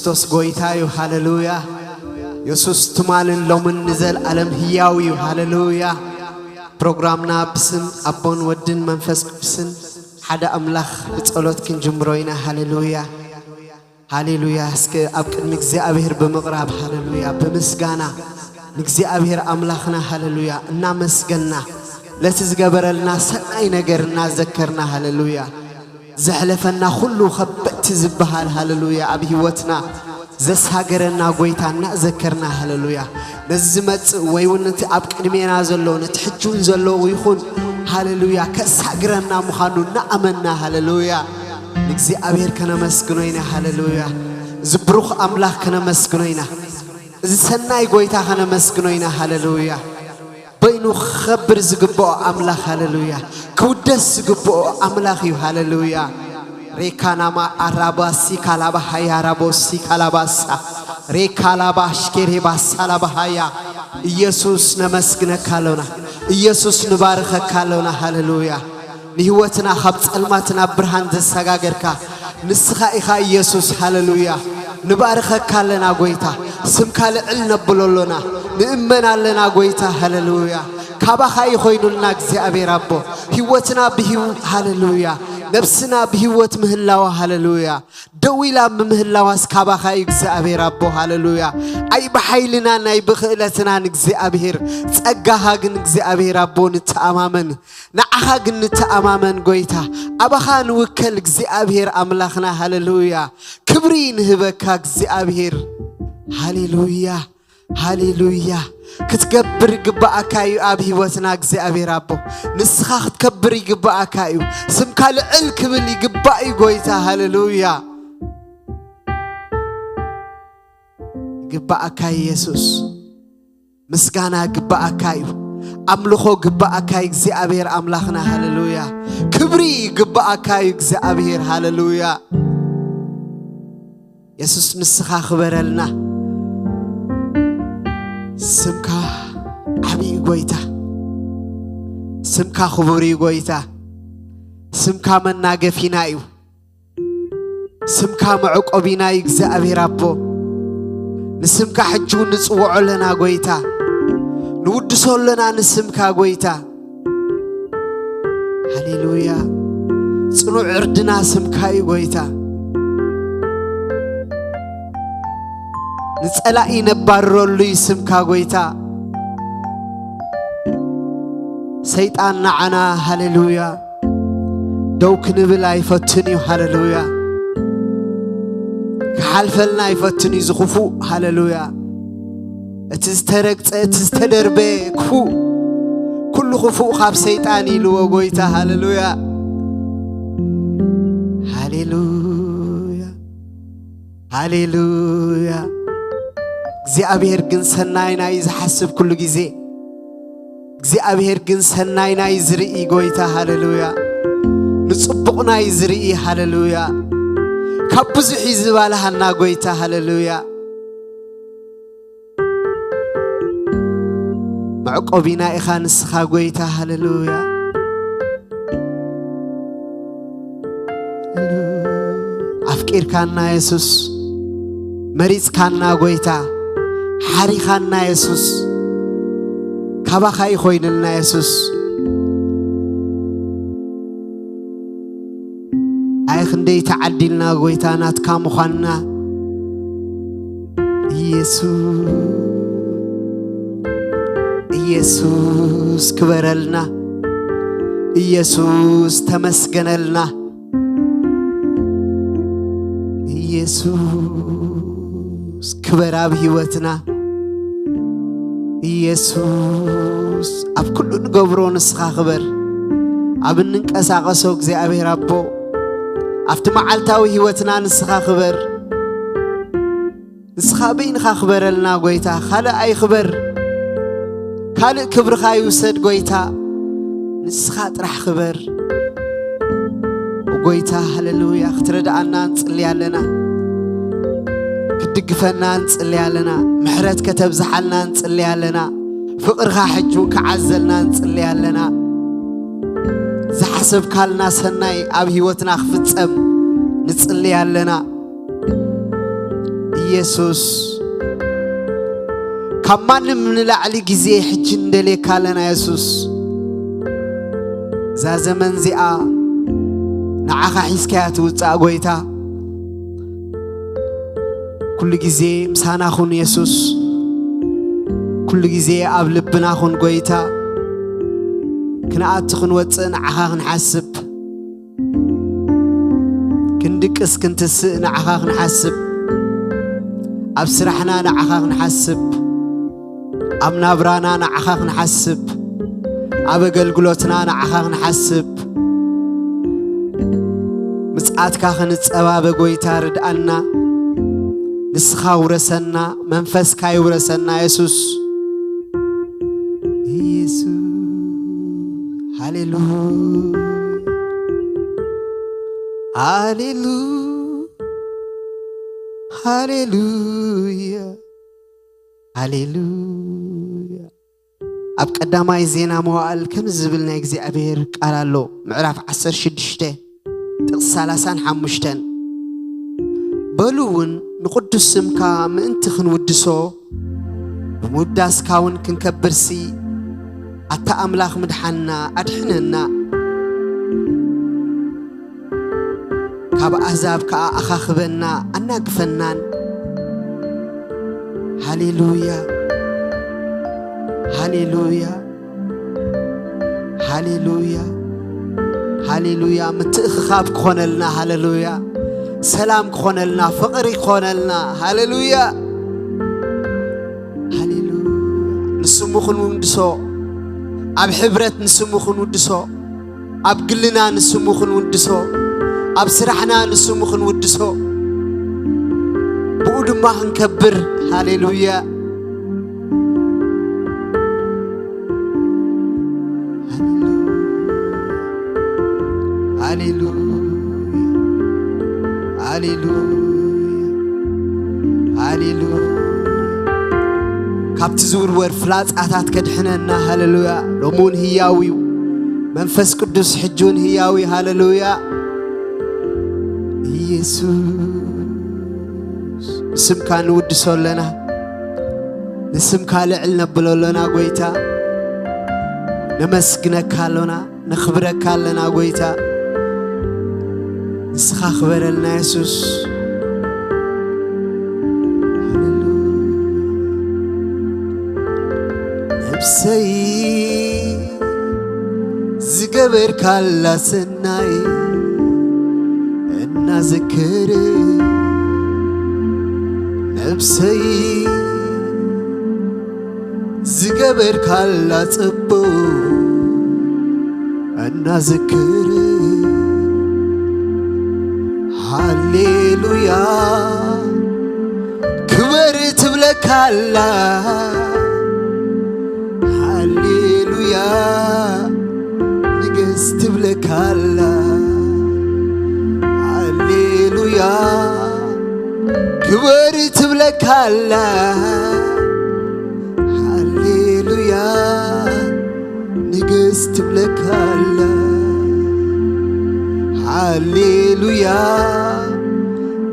የሱስ ጎይታ እዩ። ሃሌሉያ። የሱስ ትማልን ሎምን ንዘለኣለም ህያው እዩ። ሃሌሉያ። ፕሮግራምና ብስም ኣቦን ወድን መንፈስ ቅዱስን ሓደ ኣምላኽ ብጸሎት ክንጅምሮ ኢና። ሃሌሉያ። ሃሌሉያ። እስከ ኣብ ቅድሚ እግዚኣብሔር ብምቕራብ፣ ሃሌሉያ፣ ብምስጋና ንእግዚኣብሔር ኣምላኽና፣ ሃሌሉያ፣ እናመስገና፣ ለቲ ዝገበረልና ሰናይ ነገር እናዘከርና፣ ሃሌሉያ፣ ዘሕለፈና ኩሉ ከበድቲ ዝበሃል፣ ሃሌሉያ፣ ኣብ ህይወትና ዘሳገረና ጎይታ እናዘከርና፣ ሃሌሉያ፣ ነዚ ዝመጽእ ወይ እውን ነቲ ኣብ ቅድሜና ዘሎ፣ ነቲ ሕጂ እውን ዘሎ ይኹን፣ ሃሌሉያ፣ ከሳግረና ምዃኑ እናኣመንና፣ ሃሌሉያ፣ ንእግዚኣብሔር ከነመስግኖ ኢና። ሃሌሉያ። እዚ ብሩኽ ኣምላኽ ከነመስግኖ ኢና። እዚ ሰናይ ጎይታ ከነመስግኖ ኢና። ሃሌሉያ። በይኑ ክኸብር ዝግብኦ ኣምላኽ፣ ሃሌሉያ፣ ክውደስ ዝግብኦ ኣምላኽ እዩ። ሃሌሉያ። ሬካናማ ኣራባሲ ካላባሃያ ራቦሲ ካላባሳ ሬካላባሽ ኬሬባሳ ላባሃያ። ኢየሱስ ነመስግነካ ኣሎና። ኢየሱስ ንባርኸካ ኣሎና። ሃሌሉያ። ንህይወትና ካብ ጸልማት ናብ ብርሃን ዘሰጋገርካ ንስኻ ኢኻ ኢየሱስ። ሃሌሉያ። ንባርኸካ ኣለና ጎይታ። ስምካ ልዕል ነብሎ ኣሎና። ንእመን ኣለና ጎይታ። ሃሌሉያ። ካባኻ እዩ ኮይኑልና እግዚኣብሔር ኣቦ። ህይወትና ብህይወ-፣ ሃሌሉያ። ነብስና ብህይወት ምህላዋ፣ ሃሌሉያ፣ ደው ኢላ ብምህላዋስ ካባኻ እዩ እግዚኣብሔር ኣቦ። ሃሌሉያ። ኣይ ብሓይልና ናይ ብኽእለትናን እግዚኣብሔር ጸጋኻ ግን እግዚኣብሔር ኣቦ ንተኣማመን። ንዓኻ ግን ንተኣማመን ጎይታ። ኣባኻ ንውከል እግዚኣብሔር ኣምላኽና። ሃሌሉያ። ክብሪ ንህበካ እግዚኣብሔር። ሃሌሉያ። ሃሌሉያ። ክትገብር ይግባኣካ እዩ ኣብ ህይወትና እግዚኣብሔር ኣቦ። ንስኻ ክትከብር ይግባኣካ እዩ። ስምካ ልዕል ክብል ይግባእ እዩ ጎይታ። ሃሌሉያ። ይግባኣካ እዩ የሱስ። ምስጋና ይግባኣካ እዩ። ኣምልኾ ይግባኣካ እዩ እግዚኣብሔር ኣምላኽና። ሃሌሉያ። ክብሪ ይግባኣካ እዩ እግዚኣብሔር። ሃሌሉያ። የሱስ ንስኻ ክበረልና። ስምካ ዓብዪ እዩ ጎይታ። ስምካ ክቡር እዩ ጎይታ። ስምካ መናገፊና እዩ። ስምካ መዕቆቢና እዩ እግዚኣብሔር ኣቦ። ንስምካ ሕጂ እውን ንጽውዖ ኣለና ጎይታ። ንውድሶ ኣለና ንስምካ ጎይታ። ሃሌሉያ። ጽኑዕ ዕርድና ስምካ እዩ ጎይታ። ንጸላኢ ነባርረሉ እዩ ስምካ ጎይታ። ሰይጣን ንዓና፣ ሃሌሉያ፣ ደው ክንብል ኣይፈትን እዩ። ሃሌሉያ። ክሓልፈልና ኣይፈትን እዩ ዝኽፉእ። ሃሌሉያ። እቲ ዝተረግጸ፣ እቲ ዝተደርበ ክፉእ፣ ኩሉ ክፉእ ካብ ሰይጣን ኢልዎ ጎይታ። ሃሌሉያ። ሃሌሉያ። ሃሌሉያ። እግዚኣብሔር ግን ሰናይና እዩ ዝሓስብ ኩሉ ግዜ። እግዚኣብሔር ግን ሰናይና እዩ ዝርኢ ጎይታ። ሃሌሉያ። ንጽቡቕና እዩ ዝርኢ። ሃሌሉያ። ካብ ብዙሕ እዩ ዝባልሃና ጎይታ። ሃሌሉያ። መዕቆቢና ኢኻ ንስኻ ጎይታ። ሃሌሉያ። ኣፍቂርካና የሱስ፣ መሪጽካና ጎይታ፣ ሓሪኻና የሱስ። ካባኻ እዩ ኮይንልና የሱስ። ኣይ ክንደይ ተዓዲልና ጎይታ ናትካ ምዃንና። ኢየሱስ፣ ኢየሱስ ክበረልና። ኢየሱስ ተመስገነልና። ኢየሱስ ክበር ኣብ ህይወትና። ኢየሱስ ኣብ ኩሉ ንገብሮ ንስኻ ክበር። ኣብ እንንቀሳቐሶ እግዚኣብሔር ኣቦ፣ ኣብቲ መዓልታዊ ህይወትና ንስኻ ክበር። ንስኻ በይንኻ ክበረልና ጎይታ፣ ካልእ ኣይክበር። ካልእ ክብርኻ ይውሰድ ጎይታ፣ ንስኻ ጥራሕ ክበር። ጎይታ፣ ሃሌሉያ፣ ክትረድኣና ንጽሊ ኣለና። ክትድግፈና ንጽሊ ኣለና። ምሕረት ከተብዝሓልና ንጽሊ ኣለና። ፍቕርኻ ሕጂ እውን ክዓዘልና ንጽሊ ኣለና። ዝሓሰብካልና ሰናይ ኣብ ህይወትና ክፍጸም ንጽሊ ኣለና። ኢየሱስ፣ ካብ ማንም ንላዕሊ ግዜ ሕጂ ንደልየካ ኣለና። ኢየሱስ፣ እዛ ዘመን እዚኣ ንዓኻ ሒዝካያ ትውጻእ ጎይታ። ኩሉ ግዜ ምሳና ኩን ኢየሱስ፣ ኩሉ ግዜ ኣብ ልብና ኩን ጎይታ። ክንኣቱ ክንወጽእ ንዓኻ ክንሓስብ፣ ክንድቅስ ክንትስእ ንዓኻ ክንሓስብ፣ ኣብ ስራሕና ንዓኻ ክንሓስብ፣ ኣብ ናብራና ንዓኻ ክንሓስብ፣ ኣብ ኣገልግሎትና ንዓኻ ክንሓስብ፣ ምጽኣትካ ክንጸባበ ጎይታ ርድኣና። ንስኻ ውረሰና፣ መንፈስካ ይውረሰና የሱስ። ኢየሱስ፣ ሃሌሉያ፣ ሃሌሉ-፣ ሃሌሉያ፣ ሃሌሉያ። ኣብ ቀዳማይ ዜና መዋእል ከምዚ ዝብል ናይ እግዚኣብሔር ቃል ኣሎ። ምዕራፍ ዓሰርተ ሽዱሽተ ጥቕሲ ሰላሳን ሓሙሽተን፣ በሉ እውን ንቕዱስ ስምካ ምእንቲ ክንውድሶ፣ ብምውዳስካ እውን ክንከብርሲ፣ ኣታ ኣምላኽ ምድሓንና ኣድሕነና፣ ካብ ኣህዛብ ከኣ ኣኻኽበና ኣናግፈናን። ሃሌሉያ፣ ሃሌሉያ፣ ሃሌሉያ፣ ሃሌሉያ። ምትእኽኻብ ክኾነልና፣ ሃሌሉያ። ሰላም ክኾነልና፣ ፍቕሪ ክኾነልና፣ ሃሌሉያ፣ ሃሌሉያ። ንስሙ ክንውድሶ፣ ኣብ ሕብረት ንስሙ ክንውድሶ፣ ኣብ ግልና ንስሙ ክንውድሶ፣ ኣብ ስራሕና ንስሙ ክንውድሶ፣ ብኡ ድማ ክንከብር። ሃሌሉያ። ሃሌሉያ፣ ሃሌሉያ፣ ሃሌሉያ። ካብቲ ዝውርወር ፍላጻታት ከድሕነና። ሃሌሉያ። ሎሚ እውን ህያው እዩ። መንፈስ ቅዱስ ሕጂ እውን ህያው እዩ። ሃሌሉያ። ኢየሱስ፣ ንስምካ ንውድሶ ኣለና። ንስምካ ልዕል ነብሎ ኣሎና ጎይታ። ነመስግነካ ኣሎና፣ ነኽብረካ ኣለና ጎይታ። ንስኻ ክበረልና የሱስ። ነብሰይ ዝገበርካላ ሰናይ እናዘከረ፣ ነብሰይ ዝገበርካላ ጽቡቕ እናዘከረ፣ ሃሌሉያ ክበር ትብለካላ፣ ሃሌሉያ ንገስ ትብለካላ፣ ሃሌሉያ ክበር ትብለካላ፣ ሃሌሉያ ንገስ ትብለካላ፣ ሃሌሉያ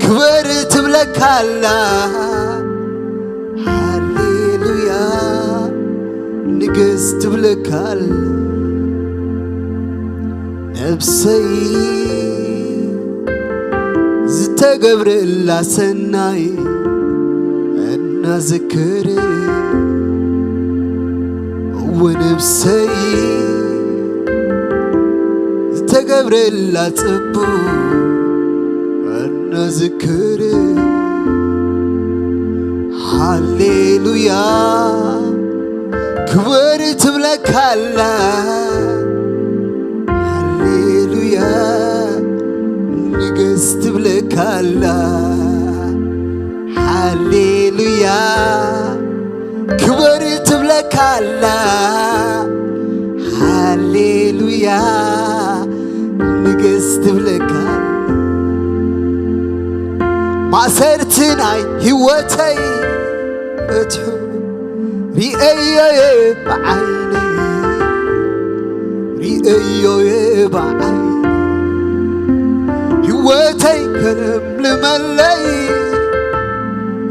ክበር ትብለካላ፣ ሃሌሉያ ንገስ ትብለካላ። ነብሰይ ዝተገብረላ ሰናይ እናዘከረ፣ እወ ነብሰይ ዝተገብረላ ጽቡቕ እናዘከረ፣ ሃሌሉያ ክበር ትብለካላ፣ ሃሌሉያ ንገስ ትብለካላ፣ ሃሌሉያ ክበር ትብለካላ፣ ሃሌሉያ ንገስ ትብለካላ። ማእሰርቲ ናይ ህይወተይ በትሑ ሪኤዮ እየ ብዓይነይ፣ ሪኤዮ እየ ብዓይነይ። ህይወተይ ከለምልመለይ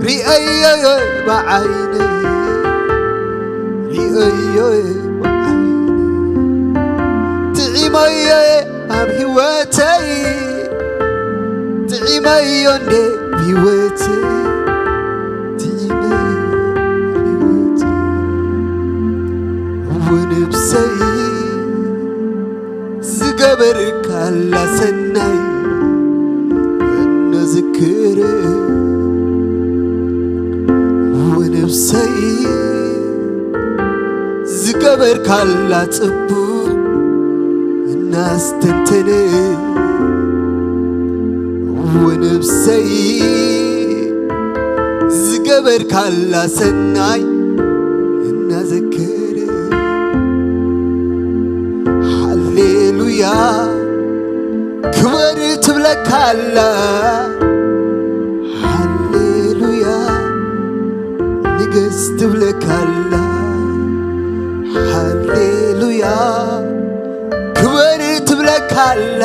ሪአዮ ብዓይነይ፣ ሪአዮ ብዓይነይ፣ ጥዒመዮ ኣብ ህይወተይ፣ ጥዒመዮ እንዴ ብህይወተይ፣ ጥዒመዮ ብህይወተይ። እወ ነብሰይ ዝገበርካላ ሰናይ እነዝክር። እወ ነብሰይ ዝገበርካላ ጽቡቕ እናስተንተነ፣ እወ ነብሰይ ዝገበርካላ ሰናይ እናዘከረ። ሃሌሉያ ክበር ትብለካላ፣ ሃሌሉያ ንገስ ትብለካላ፣ ሃሌሉያ ክበር ትብለካላ፣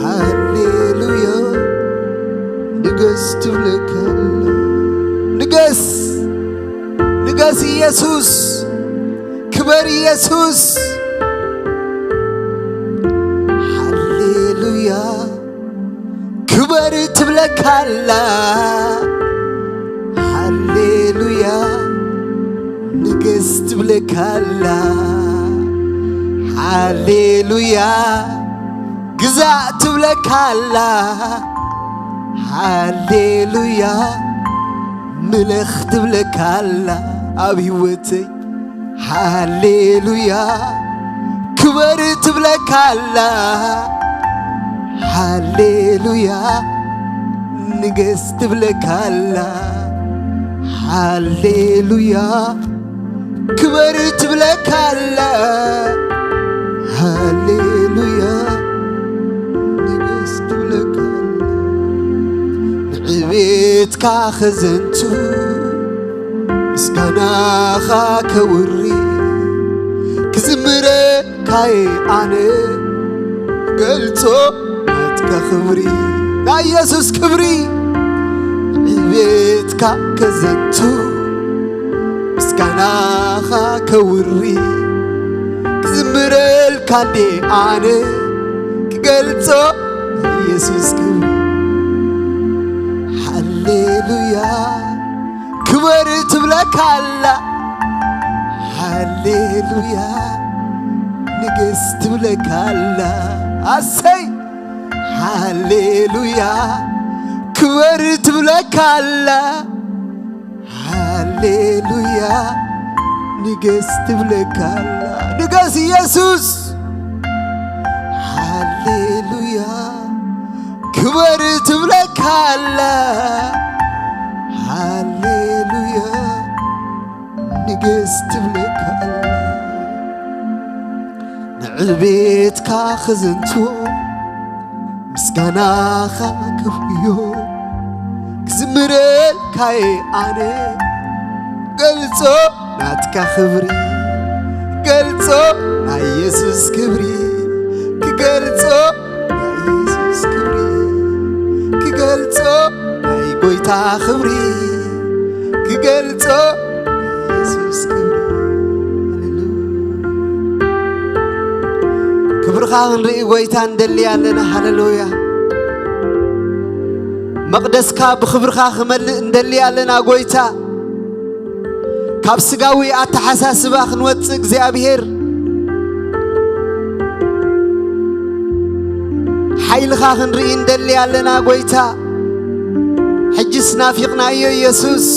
ሃሌሉያ ንገስ ትብለካላ። ንገስ፣ ንገስ ኢየሱስ፣ ክበር ኢየሱስ። ሃሌሉያ ክበር ትብለካላ፣ ሃሌሉያ ንገስ ትብለካላ፣ ሃሌሉያ ግዛእ ትብለካላ፣ ሃሌሉያ ምለኽ ትብለካላ ኣብ ህይወተይ። ሃሌሉያ ክበር ትብለካላ፣ ሃሌሉያ ንገስ ትብለካላ፣ ሃሌሉያ ክበር ትብለካላ፣ ሃሌሉያ ንገስ ትብለካላ። ንዕቤትካ ከዘንቱ ምስጋናኻ ከውሪ ክዝምረካይ ኣነ ገልጾ ናትካ ክብሪ፣ ናይ ኢየሱስ ክብሪ። ዕቤትካ ከዘንቱ ምስጋናኻ ከውሪ ክዝምረልካ እንዴ ኣነ ክገልጾ ኢየሱስ ክብሪ። ሃሌሉያ ክበር ትብለካላ፣ ሃሌሉያ ንገስ ትብለካላ። ኣሰይ ሃሌሉያ ክበር ትብለካላ፣ ሃሌሉያ ንገስ ትብለካላ። ንገስ ኢየሱስ። ሃሌሉያ ክበር ትብለካላ፣ ሃሌሉያ ንገስ ትብለካላ። ንዕቤትካ ክዝንትዎ ምስጋናኻ ክውዮ ክዝምረልካየ ኣነ። ገልጾ ናትካ ክብሪ፣ ገልጾ ናይ የሱስ ክብሪ፣ ክገልጾ ናይ የሱስ ክብሪ፣ ክገልጾ ናይ ጎይታ ክብሪ፣ ክገልጾ ናይ የሱስ ክብሪ። ሃሌሉያ። ክብርኻ ክንርኢ ጎይታ እንደሊ ኣለና። ሃሌሉያ። መቕደስካ ብኽብርኻ ክመልእ እንደሊ ኣለና ጎይታ። ካብ ስጋዊ ኣተሓሳስባ ክንወጽእ እግዚኣብሔር፣ ሓይልኻ ክንርኢ እንደሊ ኣለና ጎይታ። ሕጅስ ናፊቕናዮ ኢየሱስ።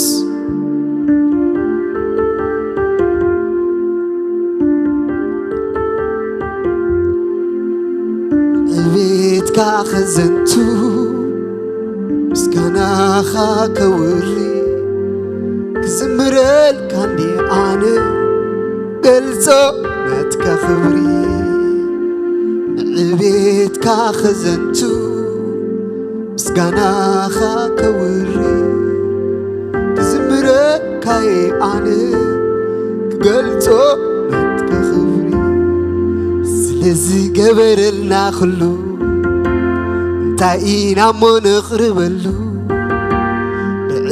ዕቤትካ ከዘንቱ ምስጋናኻ ከውሪ ክዝምረልካ እንዲ ኣነ ገልጾ ናትካ ክብሪ። ንዕቤትካ ከዘንቱ ምስጋናኻ ከውሪ ክዝምረካየ ኣነ ክገልጾ ናትካ ክብሪ። ስለዚ ገበረልና ኩሉ እንታይ ኢና እሞ ነቕርበሉ?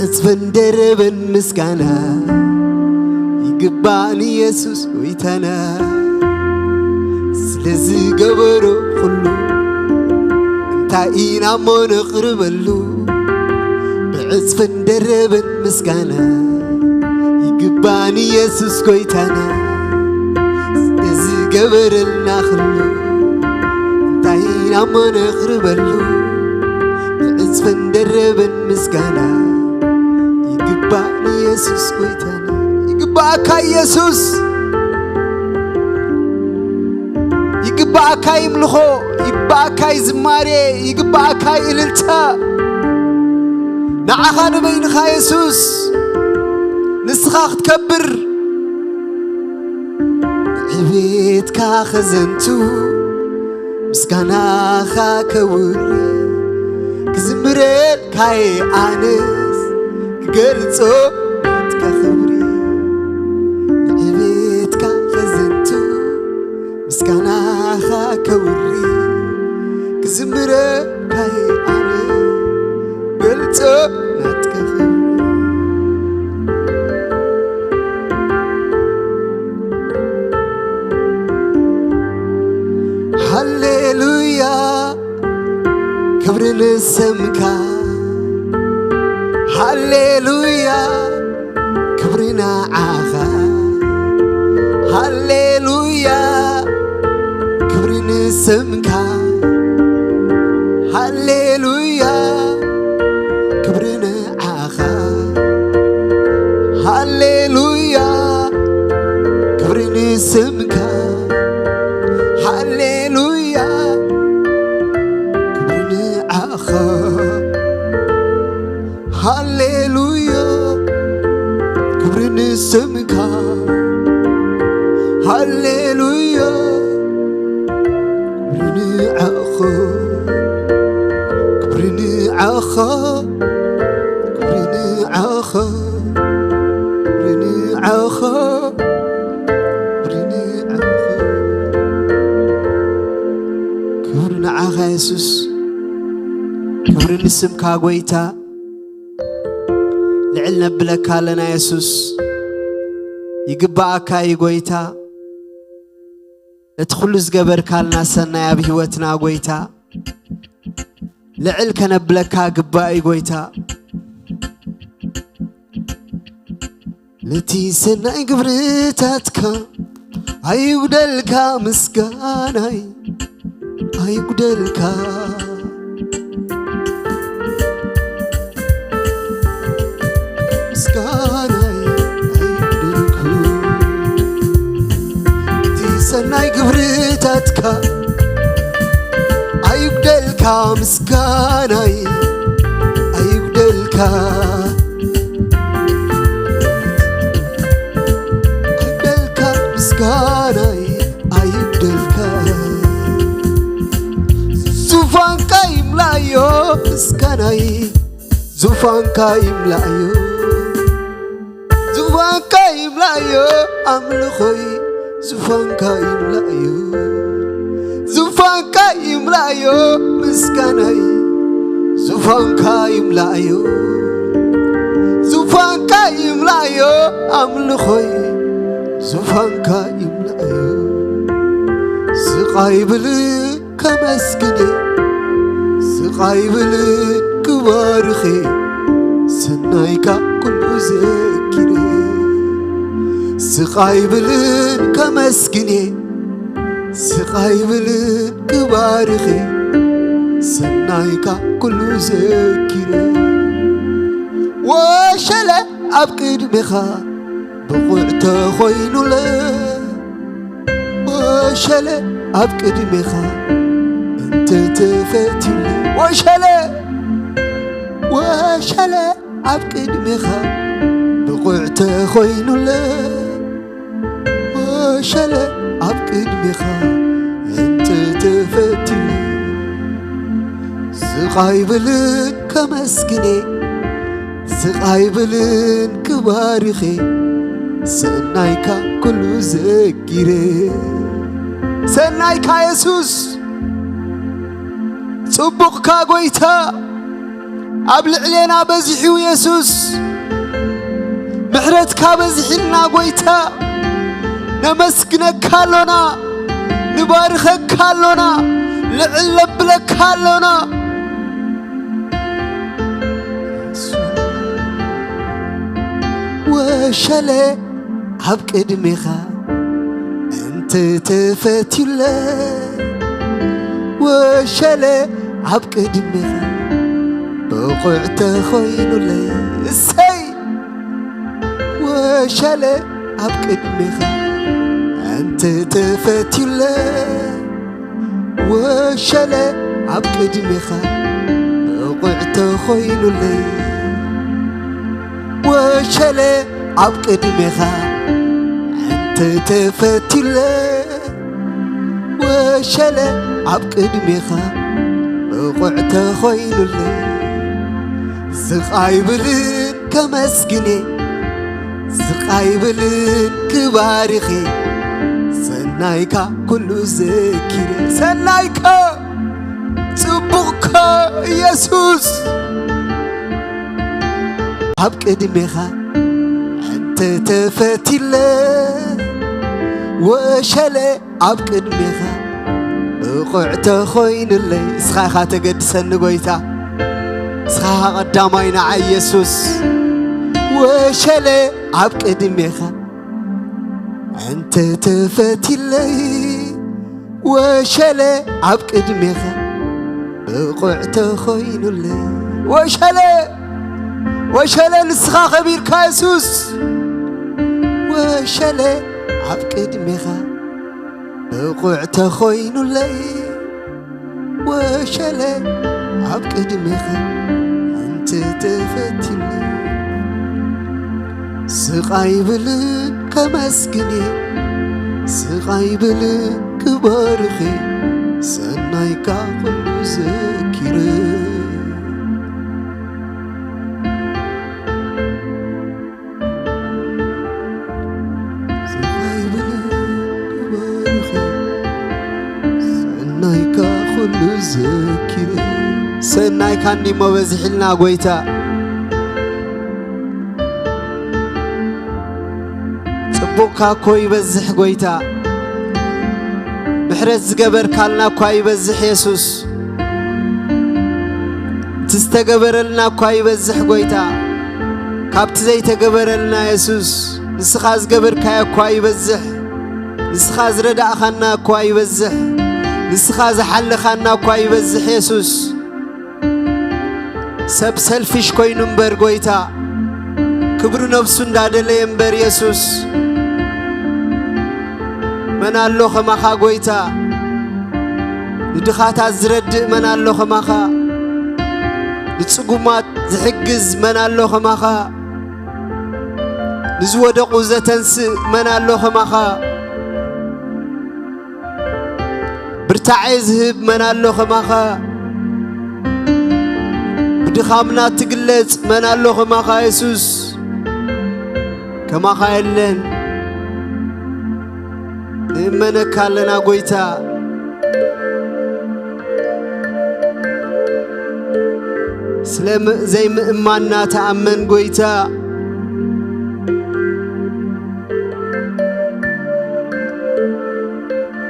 ዕጽፍን ደርብን ምስጋና ይግባእ ንየሱስ ጎይታና፣ ስለ ዝገበሮ ኩሉ እንታይ ኢና እሞ ነቕርበሉ? ብዕጽፍን ደርብን ምስጋና ይግባእ ንየሱስ ጎይታና፣ ስለ ዝገበረልና ኩሉ እንታይ ኢና እሞ ነቕርበሉ? ብዕጽፍን ደርብን ምስጋና ይግባእ ንየሱስ ጎይታና። ይግባእካ ኢየሱስ፣ ይግባእካ ይምልኾ፣ ይግባእካ ዝማሬ፣ ይግባእካ እልልታ። ንዓኻ ንበይንኻ የሱስ፣ ንስኻ ክትከብር፣ ዕቤትካ ከዘንቱ፣ ምስጋናኻ ከውሪ፣ ክዝምረልካየ ኣነስ፣ ክገልጾ ናትካ ክብሪ። ዕቤትካ ከዘንቱ፣ ምስጋናኻ ከውሪ፣ ክዝምረልካየ ኣነ፣ ገልጾ ናትካ ክብሪ። ሃሌሉያ፣ ክብሪ ንስምካ። ሃሌሉያ፣ ክብሪ ንዓኻ። ሃሌሉያ፣ ክብሪ ንስምካ። ሃሌሉያ፣ ክብሪ ንዓኻ። ሃሌሉያ፣ ክብሪ ንስምካ። ሃሌሉያ፣ ክብሪ ንዓኻ። ሃሌሉያ፣ ክብሪ ንስምካ። ሃሌሉያ፣ ክብሪ ንዓኻ፣ ክብሪ ንዓኻ፣ ክብሪ ንዓኻ፣ ክብሪ ንዓኻ፣ ክብሪ ንዓኻ። ክብሪ ንዓኻ የሱስ፣ ክብሪ ንስምካ ጎይታ። ልዕል ነብለካ ኣለና የሱስ፣ ይግባኣካ እዩ ጎይታ። እቲ ኩሉ ዝገበርካልና ሰናይ ኣብ ህይወትና ጎይታ፣ ልዕል ከነብለካ ግባእ እዩ ጎይታ። ነቲ ሰናይ ግብርታትካ ኣይጉደልካ፣ ምስጋናይ ኣይጉደልካ። ምስጋናይ ኣይጉደልኩ። እቲ ሰናይ ግብርታትካ ኣይጉደልካ፣ ምስጋናይ ኣይጉደልካ። ኣይጉደልካ፣ ምስጋናይ ኣይጉደልካ። ዙፋንካ ይምላእዮ ምስጋናይ፣ ዙፋንካ ይምላእዮ፣ ዙፋንካ ይምላእዮ ኣምልኾይ፣ ዙፋንካ ይምላእዮ፣ ዙፋንካ ይምላእዮ ምስጋናይ፣ ዙፋንካ ይምላእዮ፣ ዙፋንካ ይምላእዮ ኣምልኾይ፣ ዙፋንካ ይምላእዮ። ስቕ ኣይብልን ከመስግን፣ ስቕ ኣይብልን ክባርኽ፣ ሰናይካ ኩሉ ዘኪረ። ስቕ ኣይብልን ከመስግን፣ ስቕ ኣይብልን ክባርኽ፣ ሰናይካ ኩሉ ዘኪረ። ወሸለ ኣብ ቅድሜኻ ብቑዕ ተኾይኑለ፣ ወሸለ ኣብ ቅድሜኻ እንተተፈቲለ፣ ወሸለ፣ ወሸለ ኣብ ቅድሜኻ ብቑዕ ተኾይኑለ፣ ወሸለ ኣብ ቅድሜኻ እንተተፈቲለ። ስቕ ኣይብልን ከመስግን፣ ስቕ ኣይብልን ክባርኽ፣ ሰናይካ ኩሉ ዘኪረ። ሰናይካ የሱስ፣ ጽቡቕካ ጎይታ፣ ኣብ ልዕሌና በዚሑ የሱስ። ምሕረትካ በዚሕልና ጎይታ። ነመስግነካ ኣሎና፣ ንባርኸካ ኣሎና፣ ልዕል ነብለካ ኣሎና። ወሸለ ኣብ ቅድሜኻ እንተ ተፈትዩለ፣ ወሸለ ኣብ ቅድሜኻ ብቑዕ ተኾይኑለ። እሰይ! ወሸለ ኣብ ቅድሜኻ እንተ ተፈትዩለ፣ ወሸለ ኣብ ቅድሜኻ ብቑዕ ተኾይኑለ። ወሸለ ኣብ ቅድሜኻ እንተ ተፈትዩለ፣ ወሸለ ኣብ ቅድሜኻ ብቑዕ ተኾይኑለ። ስቕ ኣይብልን ከመስግኔ፣ ስቕ ኣይብልን ክባርኼ፣ ሰናይካ ኩሉ ዘኪረ። ሰናይካ ጽቡቕካ ኢየሱስ። ኣብ ቅድሜኻ እንተ ተፈትዩለ፣ ወሸለ ኣብ ቅድሜኻ ብቑዕ ተኾይኑለይ። እስኻ ኢኻ ተገድሰኒ ጎይታ፣ እስኻ ኢኻ ቀዳማይ ንዓይ ኢየሱስ። ወሸለ ኣብ ቅድሜኻ እንተ ተፈትዩለይ፣ ወሸለ ኣብ ቅድሜኻ ብቑዕ ተኾይኑለይ። ወሸለ፣ ወሸለ ንስኻ ከቢርካ የሱስ። ወሸለ ኣብ ቅድሜኻ ብቑዕ ተኾይኑለይ። ወሸለ ኣብ ቅድሜኻ እንተ ተፈትዩለይ፣ ስቕ ኣይብልን ከመስግኔ፣ ስቕ ኣይብልን ክባርኼ፣ ሰናይካ ኩሉ ዘኪረ። ስቕ ኣይብልን ክባርኼ፣ ሰናይካ ኩሉ ዘኪረ። ሰናይካ እንዲሞ በዚሕልና ጎይታ። ጽቡቕካ እኮ ይበዝሕ ጎይታ። ምሕረት ዝገበርካልና እኳ ይበዝሕ የሱስ። እቲ ዝተገበረልና እኳ ይበዝሕ ጎይታ። ካብቲ ዘይተገበረልና የሱስ፣ ንስኻ ዝገበርካዮ እኳ ይበዝሕ። ንስኻ ዝረዳእኻና እኳ ይበዝሕ። ንስኻ ዝሓለኻና እኳ ይበዝሕ የሱስ። ሰብ ሰልፊሽ ኮይኑ እምበር ጎይታ፣ ክብሪ ነብሱ እንዳደለየ እምበር የሱስ። መን ኣሎ ከማኻ ጎይታ? ንድኻታት ዝረድእ መን ኣሎ ከማኻ? ንጽጉማት ዝሕግዝ መን ኣሎ ከማኻ? ንዝወደቑ ዘተንስእ መን ኣሎ ከማኻ? ብርታዐ ዝህብ መን ኣሎ ከማኻ? ብድኻምና ትግለጽ መን ኣሎ ከማኻ የሱስ? ከማኻ የለን። ንእመነካ ኣለና ጎይታ። ስለ ም-፣ ዘይምእማንና ተኣመን ጎይታ።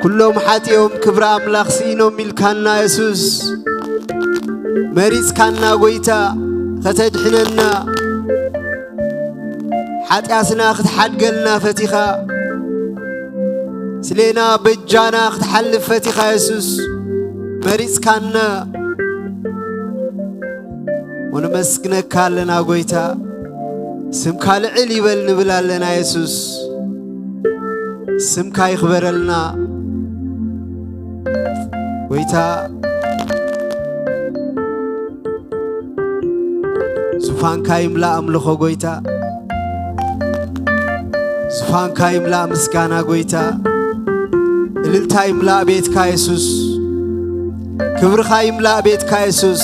ኩሎም ሓጢኦም ክብሪ ኣምላኽ ስኢኖም ኢልካና የሱስ። መሪጽካና ጎይታ ከተድሕነና፣ ሓጢኣትና ክትሓድገልና ፈቲኻ፣ ስሌና በጃና ክትሓልፍ ፈቲኻ የሱስ። መሪጽካና። ወነመስግነካ ኣለና ጎይታ። ስምካ ልዕል ይበል ንብል ኣለና የሱስ። ስምካ ይኽበረልና ጎይታ። ዙፋንካ ይምላእ ኣምልኾ ጎይታ። ዙፋንካ ይምላእ ምስጋና ጎይታ። እልልታ ይምላእ ቤትካ የሱስ። ክብርኻ ይምላእ ቤትካ የሱስ።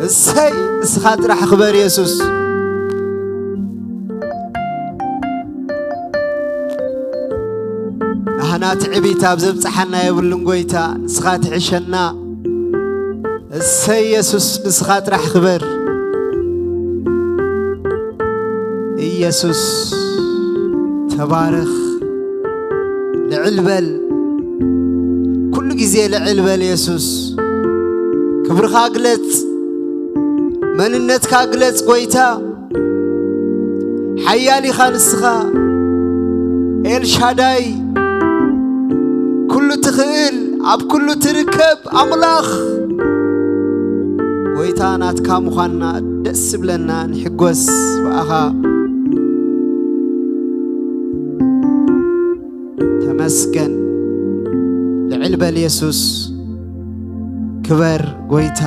እሰይ፣ እስኻ ጥራሕ ክበር የሱስ። ናህና ትዕቢት ኣብ ዘብጽሓና የብሉን ጎይታ፣ ንስኻ ትሕሸና። እሰይ የሱስ፣ ንስኻ ጥራሕ ክበር። ኢየሱስ ተባረኽ። ልዕል በል፣ ኩሉ ግዜ ልዕል በል የሱስ። ክብርኻ ግለጽ፣ መንነትካ ግለጽ ጎይታ። ሓያል ኢኻ ንስኻ፣ ኤልሻዳይ፣ ኩሉ ትኽእል፣ ኣብ ኩሉ ትርከብ ኣምላኽ። ጎይታ ናትካ ምዃንና ደስ ዝብለና፣ ንሕጎስ ብኣኻ። ተመስገን። ልዕል በል የሱስ። ክበር ጎይታ።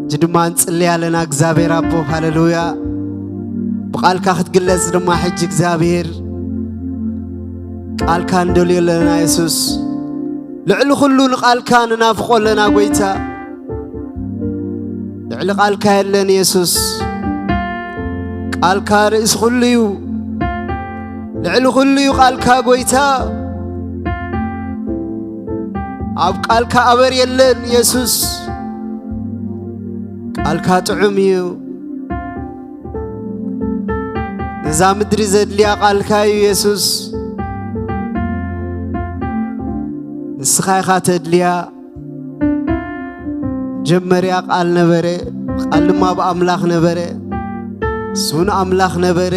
እጂ ድማ ንጽሊ ኣለና እግዚኣብሔር ኣቦ። ሃሌሉያ። ብቓልካ ክትግለጽ ድማ ሕጂ እግዚኣብሔር ቃልካ ንደልዮ ኣለና የሱስ። ልዕሊ ኩሉ ንቓልካ ንናፍቖ ኣለና ጎይታ። ልዕሊ ቃልካ የለን የሱስ። ቃልካ ርእሲ ኩሉ እዩ። ልዕሊ ኩሉ እዩ ቃልካ ጎይታ። ኣብ ቃልካ ኣበር የለን የሱስ። ቃልካ ጥዑም እዩ። ነዛ ምድሪ ዘድልያ ቃልካ እዩ የሱስ። ንስኻ ኢኻ ተድልያ። መጀመርያ ቃል ነበረ፣ ቃል ድማ ኣብ ኣምላኽ ነበረ፣ እሱ ንኣምላኽ ነበረ፣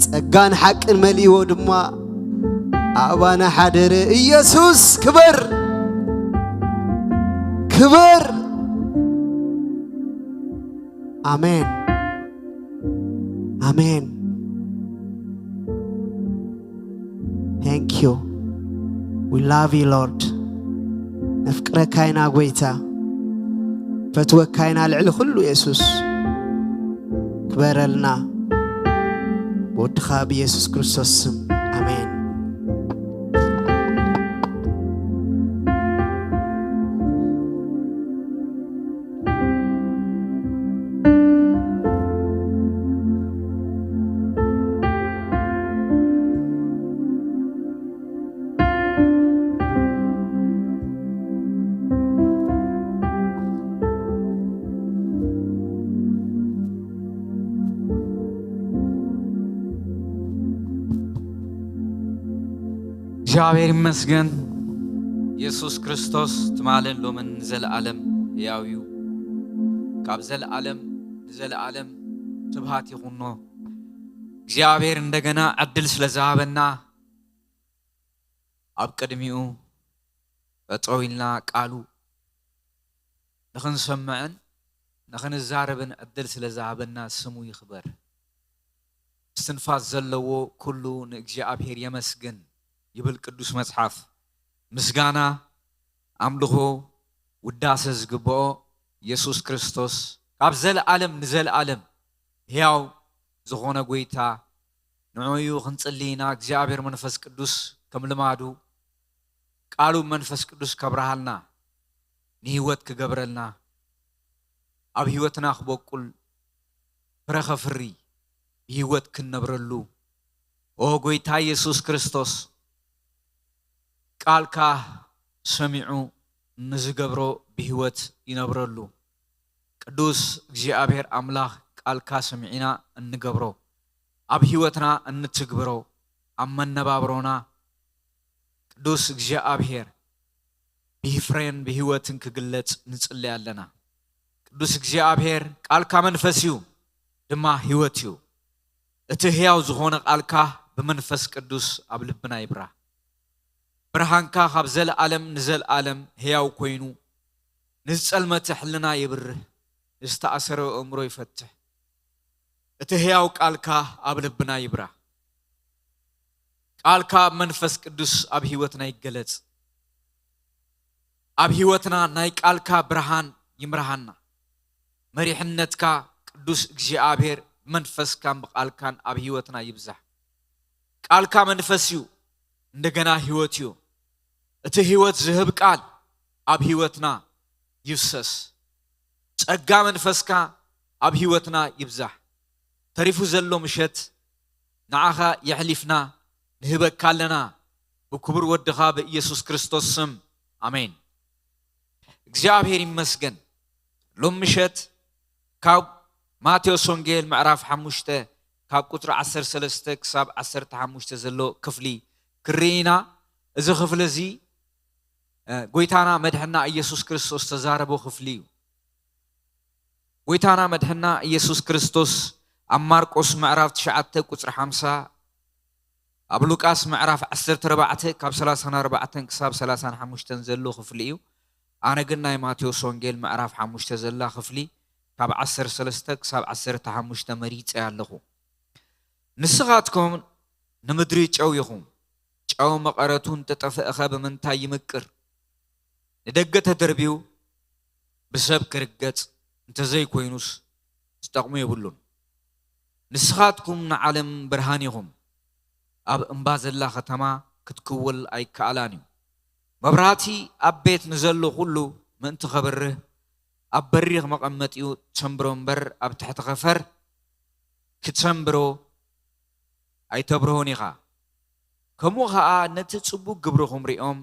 ጸጋን ሓቅን መሊእዎ ድማ ኣብ ኣባና ሓደረ። ኢየሱስ ክበር፣ ክበር። ኣሜን፣ ኣሜን። Thank you. We love you, Lord. ነፍቅረካ ኢና ጎይታ፣ ፈትወካ ኢና ልዕሊ ኩሉ የሱስ። ክበረልና ብወድኻ ብየሱስ ክርስቶስ ስም፣ ኣሜን። እግዚኣብሔር ይመስገን። የሱስ ክርስቶስ ትማልን ሎምን ንዘለኣለም ሕያው እዩ። ካብ ዘለኣለም ንዘለኣለም ስብሃት ይኹኖ። እግዚኣብሔር እንደገና ዕድል ስለ ዝሃበና፣ ኣብ ቅድሚኡ ጠጠው ኢልና ቃሉ ንኽንሰምዕን ንኽንዛረብን ዕድል ስለ ዝሃበና ስሙ ይኽበር። እስትንፋስ ዘለዎ ኩሉ ንእግዚኣብሔር የመስግን ይብል ቅዱስ መጽሓፍ። ምስጋና፣ ኣምልኾ፣ ውዳሰ ዝግብኦ የሱስ ክርስቶስ ካብ ዘለኣለም ንዘለኣለም ሕያው ዝኾነ ጎይታ ንዕኡ ክንጽሊ ኢና። እግዚኣብሔር መንፈስ ቅዱስ ከም ልማዱ ቃሉ መንፈስ ቅዱስ ከብርሃልና፣ ንህይወት ክገብረልና፣ ኣብ ህይወትና ክበቁል ፍረ ከፍሪ ብህይወት ክንነብረሉ። ኦ ጎይታ የሱስ ክርስቶስ፣ ቃልካ ሰሚዑ ንዝገብሮ ብህይወት ይነብረሉ። ቅዱስ እግዚኣብሔር ኣምላኽ፣ ቃልካ ሰሚዕና እንገብሮ፣ ኣብ ህይወትና እንትግብሮ፣ ኣብ መነባብሮና ቅዱስ እግዚኣብሔር ብፍሬን ብህይወትን ክግለጽ ንጽሊ ኣለና። ቅዱስ እግዚኣብሔር፣ ቃልካ መንፈስ እዩ ድማ ህይወት እዩ። እቲ ሕያው ዝኾነ ቃልካ ብመንፈስ ቅዱስ ኣብ ልብና ይብራህ። ብርሃንካ ካብ ዘለኣለም ንዘለኣለም ሕያው ኮይኑ፣ ንዝጸልመተ ሕልና የብርህ፣ ንዝተኣሰረ ኣእምሮ ይፈትሕ። እቲ ሕያው ቃልካ ኣብ ልብና ይብራህ። ቃልካ ኣብ መንፈስ ቅዱስ ኣብ ህይወትና ይገለጽ። ኣብ ህይወትና ናይ ቃልካ ብርሃን ይምርሃና። መሪሕነትካ ቅዱስ እግዚኣብሔር ብመንፈስካን ብቃልካን ኣብ ህይወትና ይብዛሕ። ቃልካ መንፈስ እዩ፣ እንደገና ህይወት እዩ። እቲ ህይወት ዝህብ ቃል ኣብ ህይወትና ይፍሰስ። ጸጋ መንፈስካ ኣብ ህይወትና ይብዛሕ። ተሪፉ ዘሎ ምሸት ንዓኻ የሕሊፍና ንህበካ ኣለና፣ ብክቡር ወድኻ ብኢየሱስ ክርስቶስ ስም፣ ኣሜን። እግዚኣብሔር ይመስገን። ሎም ምሸት ካብ ማቴዎስ ወንጌል ምዕራፍ ሓሙሽተ ካብ ቁፅሪ ዓሰርተ ሰለስተ ክሳብ ዓሰርተ ሓሙሽተ ዘሎ ክፍሊ ክርኢ ኢና። እዚ ክፍሊ እዚ ጎይታና መድሕና ኢየሱስ ክርስቶስ ተዛረቦ ክፍሊ እዩ። ጎይታና መድሕና ኢየሱስ ክርስቶስ ኣብ ማርቆስ ምዕራፍ ትሽዓተ ቁፅሪ ሓምሳ፣ ኣብ ሉቃስ ምዕራፍ ዓሰርተ ኣርባዕተ ካብ ሰላሳን ኣርባዕተን ክሳብ ሰላሳን ሓሙሽተን ዘሎ ክፍሊ እዩ። ኣነ ግን ናይ ማቴዎስ ወንጌል ምዕራፍ ሓሙሽተ ዘላ ክፍሊ ካብ ዓሰርተ ሰለስተ ክሳብ ዓሰርተ ሓሙሽተ መሪፀ ኣለኹ። ንስኻትኩም ንምድሪ ጨው ኢኹም። ጨው መቐረቱ እንተጠፍእኸ ብምንታይ ይምቅር? ንደገ ተደርብዩ ብሰብ ክርገጽ እንተዘይኮይኑስ ዝጠቕሙ የብሉን። ንስኻትኩም ንዓለም ብርሃን ኢኹም። ኣብ እምባ ዘላ ከተማ ክትክውል ኣይከኣላን እዩ። መብራህቲ ኣብ ቤት ንዘሎ ኩሉ ምእንቲ ከብርህ ኣብ በሪኽ መቐመጢኡ ትሰንብሮ እምበር ኣብ ትሕቲ ከፈር ክትሰንብሮ ኣይተብርሆን ኢኻ። ከምኡ ኸኣ ነቲ ጽቡቕ ግብርኹም ሪኦም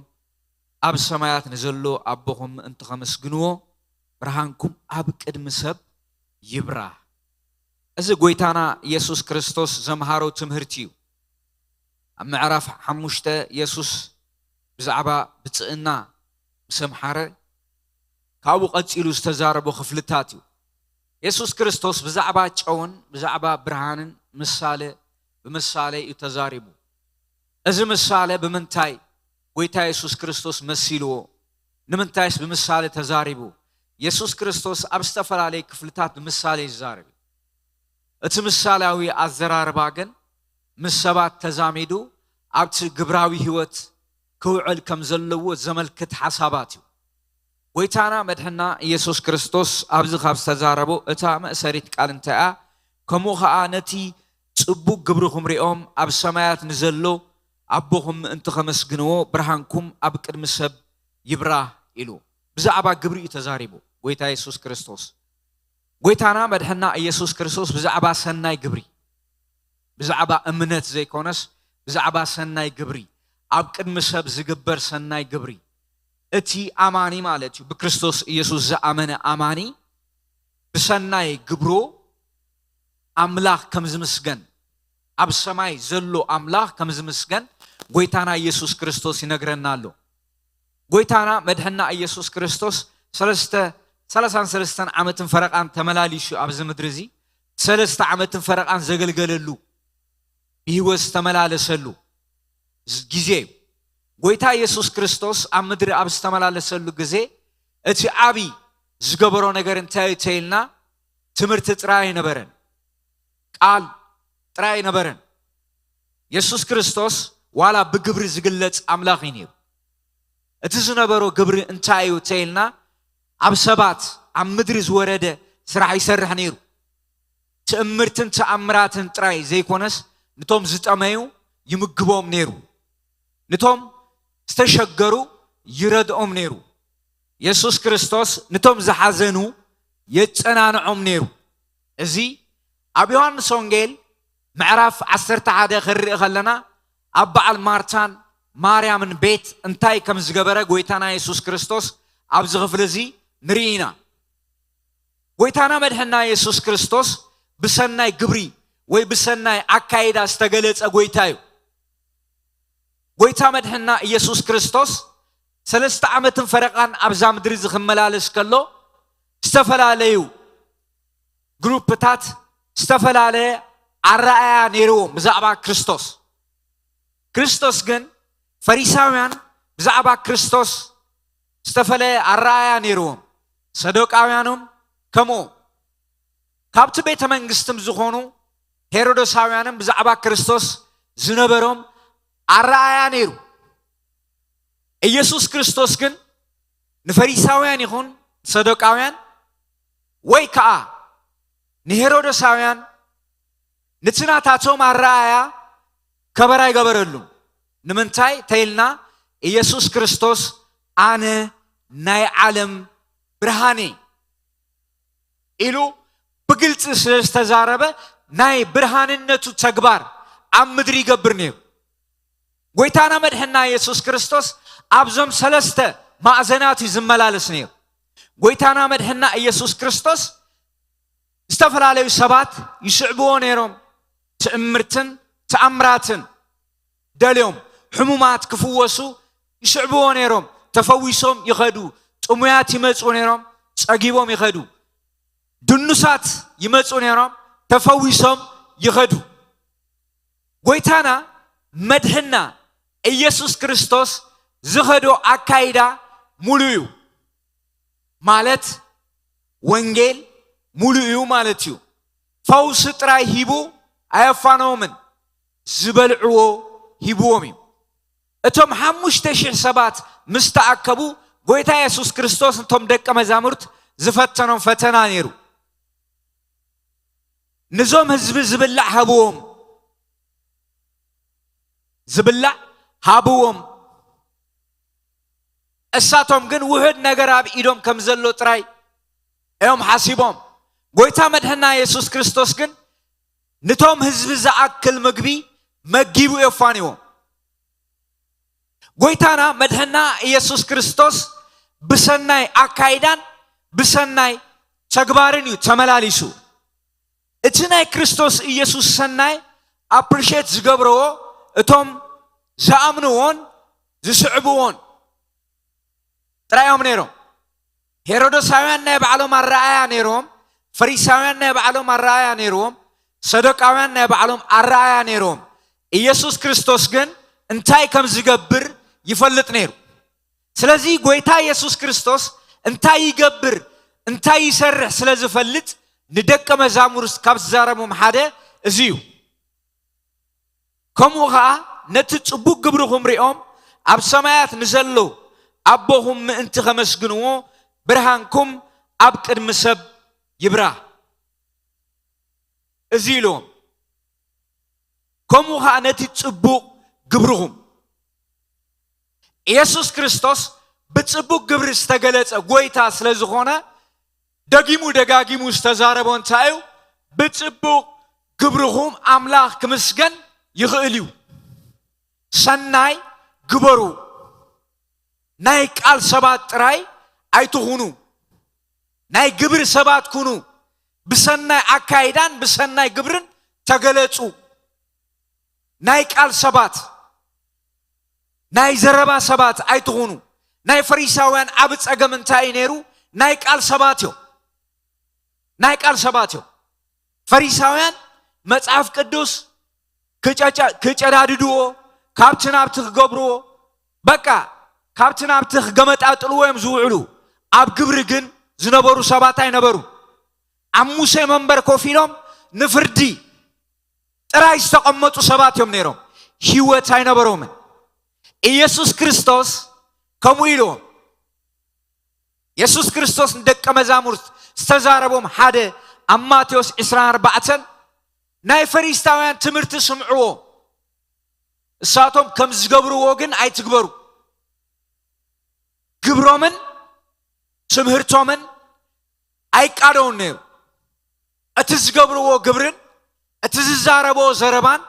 ኣብ ሰማያት ንዘሎ ኣቦኹም ምእንቲ ኸመስግንዎ ብርሃንኩም ኣብ ቅድሚ ሰብ ይብራህ። እዚ ጎይታና ኢየሱስ ክርስቶስ ዘምሃሮ ትምህርቲ እዩ። ኣብ ምዕራፍ ሓሙሽተ ኢየሱስ ብዛዕባ ብጽእና ምስ ኣምሓረ ካብኡ ቀጺሉ ዝተዛረቦ ክፍልታት እዩ። የሱስ ክርስቶስ ብዛዕባ ጨውን ብዛዕባ ብርሃንን ምሳሌ ብምሳሌ እዩ ተዛሪቡ። እዚ ምሳሌ ብምንታይ ጎይታ የሱስ ክርስቶስ መሲልዎ? ንምንታይስ ብምሳሌ ተዛሪቡ? የሱስ ክርስቶስ ኣብ ዝተፈላለየ ክፍልታት ብምሳሌ ይዛረብ እዩ። እቲ ምሳሌያዊ ኣዘራርባ ግን ምስ ሰባት ተዛሚዱ ኣብቲ ግብራዊ ህይወት ክውዕል ከም ዘለዎ ዘመልክት ሓሳባት እዩ። ጎይታና መድሕና ኢየሱስ ክርስቶስ ኣብዚ ካብ ዝተዛረቦ እታ መእሰሪት ቃል እንታይ እያ? ከምኡ ኸኣ ነቲ ጽቡቕ ግብርኹም ሪኦም ኣብ ሰማያት ንዘሎ ኣቦኹም ምእንቲ ኸመስግንዎ ብርሃንኩም ኣብ ቅድሚ ሰብ ይብራህ ኢሉ። ብዛዕባ ግብሪ እዩ ተዛሪቡ ጎይታ የሱስ ክርስቶስ። ጎይታና መድሕና ኢየሱስ ክርስቶስ ብዛዕባ ሰናይ ግብሪ፣ ብዛዕባ እምነት ዘይኮነስ ብዛዕባ ሰናይ ግብሪ፣ ኣብ ቅድሚ ሰብ ዝግበር ሰናይ ግብሪ፣ እቲ ኣማኒ ማለት እዩ፣ ብክርስቶስ ኢየሱስ ዝኣመነ ኣማኒ ብሰናይ ግብሩ ኣምላኽ ከም ዝምስገን፣ ኣብ ሰማይ ዘሎ ኣምላኽ ከም ዝምስገን ጎይታና ኢየሱስ ክርስቶስ ይነግረና ኣሎ። ጎይታና መድሕና ኢየሱስ ክርስቶስ ሰለስተ፣ ሰላሳን ሰለስተን ዓመትን ፈረቓን ተመላሊሱ ኣብዚ ምድሪ እዚ ሰለስተ ዓመትን ፈረቓን ዘገልገለሉ፣ ብህይወት ዝተመላለሰሉ ዝ-፣ ግዜ እዩ። ጎይታ ኢየሱስ ክርስቶስ ኣብ ምድሪ ኣብ ዝተመላለሰሉ ግዜ እቲ ዓቢ ዝገበሮ ነገር እንታይ እዩ ተይልና፣ ትምህርቲ ጥራይ ኣይነበረን፣ ቃል ጥራይ ኣይነበረን። የሱስ ክርስቶስ ዋላ ብግብሪ ዝግለጽ ኣምላኽ እዩ ነይሩ። እቲ ዝነበሮ ግብሪ እንታይ እዩ ተይልና፣ ኣብ ሰባት ኣብ ምድሪ ዝወረደ ስራሕ ይሰርሕ ነይሩ። ትእምርትን ተኣምራትን ጥራይ ዘይኮነስ፣ ንቶም ዝጠመዩ ይምግቦም ነይሩ። ንቶም ዝተሸገሩ ይረድኦም ነይሩ። የሱስ ክርስቶስ ንቶም ዝሓዘኑ የጸናንዖም ነይሩ። እዚ ኣብ ዮሃንስ ወንጌል ምዕራፍ ዓሰርተ ሓደ ክንርኢ ከለና፣ ኣብ በዓል ማርታን ማርያምን ቤት እንታይ ከም ዝገበረ ጎይታና የሱስ ክርስቶስ ኣብዚ ክፍሊ እዚ ንርኢ ኢና። ጎይታና መድሕና የሱስ ክርስቶስ ብሰናይ ግብሪ ወይ ብሰናይ ኣካይዳ ዝተገለጸ ጎይታ እዩ። ጎይታ መድሕና ኢየሱስ ክርስቶስ ሰለስተ ዓመትን ፈረቓን ኣብዛ ምድሪ እዚ ክመላለስ ከሎ፣ ዝተፈላለዩ ግሩፕታት ዝተፈላለየ ኣረኣእያ ነይርዎም ብዛዕባ ክርስቶስ። ክርስቶስ ግን፣ ፈሪሳውያን ብዛዕባ ክርስቶስ ዝተፈለየ ኣረኣእያ ነይርዎም፣ ሰዶቃውያንም ከምኡ። ካብቲ ቤተ መንግስትም ዝኾኑ ሄሮዶሳውያንን ብዛዕባ ክርስቶስ ዝነበሮም ኣረኣእያ ነይሩ። ኢየሱስ ክርስቶስ ግን ንፈሪሳውያን ይኹን ንሰዶቃውያን ወይ ከኣ ንሄሮዶሳውያን፣ ነቲ ናታቶም ኣረኣእያ ከበር ኣይገበረሉን። ንምንታይ ተይልና፣ ኢየሱስ ክርስቶስ ኣነ ናይ ዓለም ብርሃን እየ ኢሉ ብግልጺ ስለ ዝተዛረበ፣ ናይ ብርሃንነቱ ተግባር ኣብ ምድሪ ይገብር ነይሩ። ጎይታና መድሕና ኢየሱስ ክርስቶስ ኣብዞም ሰለስተ ማእዘናት እዩ ዝመላለስ ነይሩ። ጎይታና መድሕና ኢየሱስ ክርስቶስ ዝተፈላለዩ ሰባት ይስዕብዎ ነይሮም። ትእምርትን ተኣምራትን ደልዮም ሕሙማት ክፍወሱ ይስዕብዎ ነይሮም። ተፈዊሶም ይኸዱ። ጥሙያት ይመፁ ነይሮም፣ ፀጊቦም ይኸዱ። ድኑሳት ይመፁ ነይሮም፣ ተፈዊሶም ይኸዱ። ጎይታና መድሕና ኢየሱስ ክርስቶስ ዝኸዶ ኣካይዳ ሙሉ እዩ። ማለት ወንጌል ሙሉ እዩ ማለት እዩ። ፈውሲ ጥራይ ሂቡ ኣየፋነዎምን፣ ዝበልዕዎ ሂብዎም እዩ። እቶም ሓሙሽተ ሽሕ ሰባት ምስ ተኣከቡ፣ ጎይታ የሱስ ክርስቶስ ነቶም ደቀ መዛሙርት ዝፈተኖም ፈተና ነይሩ። ንዞም ህዝቢ ዝብላዕ ሃብዎም፣ ዝብላዕ ሃብዎም። እሳቶም ግን ውሑድ ነገር ኣብ ኢዶም ከም ዘሎ ጥራይ እዮም ሓሲቦም። ጎይታ መድሕና የሱስ ክርስቶስ ግን ንቶም ህዝቢ ዝኣክል ምግቢ መጊቡ የፋንዎም። ጎይታና መድሕና ኢየሱስ ክርስቶስ ብሰናይ ኣካይዳን ብሰናይ ተግባርን እዩ ተመላሊሱ። እቲ ናይ ክርስቶስ ኢየሱስ ሰናይ ኣፕሪሼት ዝገብረዎ እቶም ዝኣምንዎን ዝስዕብዎን ጥራይ እዮም ነይሮም። ሄሮዶሳውያን ናይ ባዕሎም ኣረኣያ ነይሮም፣ ፈሪሳውያን ናይ ባዕሎም ኣረኣያ ነይሮም፣ ሰዶቃውያን ናይ ባዕሎም ኣረኣያ ነይሮም። ኢየሱስ ክርስቶስ ግን እንታይ ከም ዝገብር ይፈልጥ ነይሩ። ስለዚ ጎይታ ኢየሱስ ክርስቶስ እንታይ ይገብር፣ እንታይ ይሰርሕ ስለ ዝፈልጥ ንደቀ መዛሙርት ካብ ዝዛረቦም ሓደ እዚ እዩ። ከምኡ ኸዓ ነቲ ጽቡቕ ግብርኹም ሪኦም ኣብ ሰማያት ንዘሎ ኣቦኹም ምእንቲ ኸመስግንዎ ብርሃንኩም ኣብ ቅድሚ ሰብ ይብራህ። እዚ ኢልዎም። ከምኡ ኸዓ ነቲ ጽቡቕ ግብርኹም። ኢየሱስ ክርስቶስ ብጽቡቕ ግብሪ ዝተገለጸ ጎይታ ስለ ዝኾነ ደጊሙ ደጋጊሙ ዝተዛረቦ እንታይ እዩ? ብጽቡቕ ግብርኹም ኣምላኽ ክምስገን ይኽእል እዩ። ሰናይ ግበሩ። ናይ ቃል ሰባት ጥራይ ኣይትኹኑ። ናይ ግብሪ ሰባት ኩኑ። ብሰናይ ኣካይዳን ብሰናይ ግብርን ተገለጹ። ናይ ቃል ሰባት፣ ናይ ዘረባ ሰባት ኣይትኹኑ። ናይ ፈሪሳውያን ዓቢ ጸገም እንታይ እዩ ነይሩ? ናይ ቃል ሰባት እዮም። ናይ ቃል ሰባት እዮም። ፈሪሳውያን መጽሓፍ ቅዱስ ክጨጨ-፣ ክጨዳድድዎ፣ ካብቲ ናብቲ ክገብርዎ፣ በቃ ካብቲ ናብቲ ክገመጣጥልዎ እዮም ዝውዕሉ። ኣብ ግብሪ ግን ዝነበሩ ሰባት ኣይነበሩ። ኣብ ሙሴ መንበር ኮፍ ኢሎም ንፍርዲ ጥራይ ዝተቐመጡ ሰባት እዮም ነይሮም። ህይወት ኣይነበሮምን። ኢየሱስ ክርስቶስ ከምኡ ኢልዎም። የሱስ ክርስቶስ ንደቀ መዛሙርት ዝተዛረቦም ሓደ ኣብ ማቴዎስ ዕስራን ኣርባዕተን ናይ ፈሪሳውያን ትምህርቲ ስምዕዎ። እሳቶም ከም ዝገብርዎ ግን ኣይትግበሩ። ግብሮምን ትምህርቶምን ኣይቃደውን ነይሩ። እቲ ዝገብርዎ ግብርን እቲ ዝዛረብዎ ዘረባን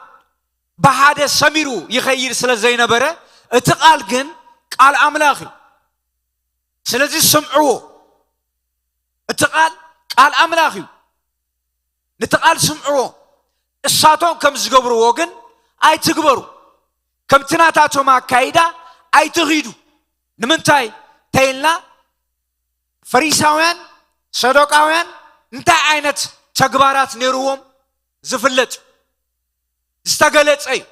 ብሓደ ሰሚሩ ይኸይድ ስለ ዘይነበረ፣ እቲ ቃል ግን ቃል ኣምላኽ እዩ። ስለዚ ስምዕዎ። እቲ ቃል ቃል ኣምላኽ እዩ። ነቲ ቃል ስምዕዎ። እሳቶም ከም ዝገብርዎ ግን ኣይትግበሩ። ከምቲ ናታቶም ኣካይዳ ኣይትኺዱ። ንምንታይ ተይልና ፈሪሳውያን፣ ሰዶቃውያን እንታይ ዓይነት ተግባራት ነይርዎም ዝፍለጥ እዩ። ዝተገለጸ እዩ።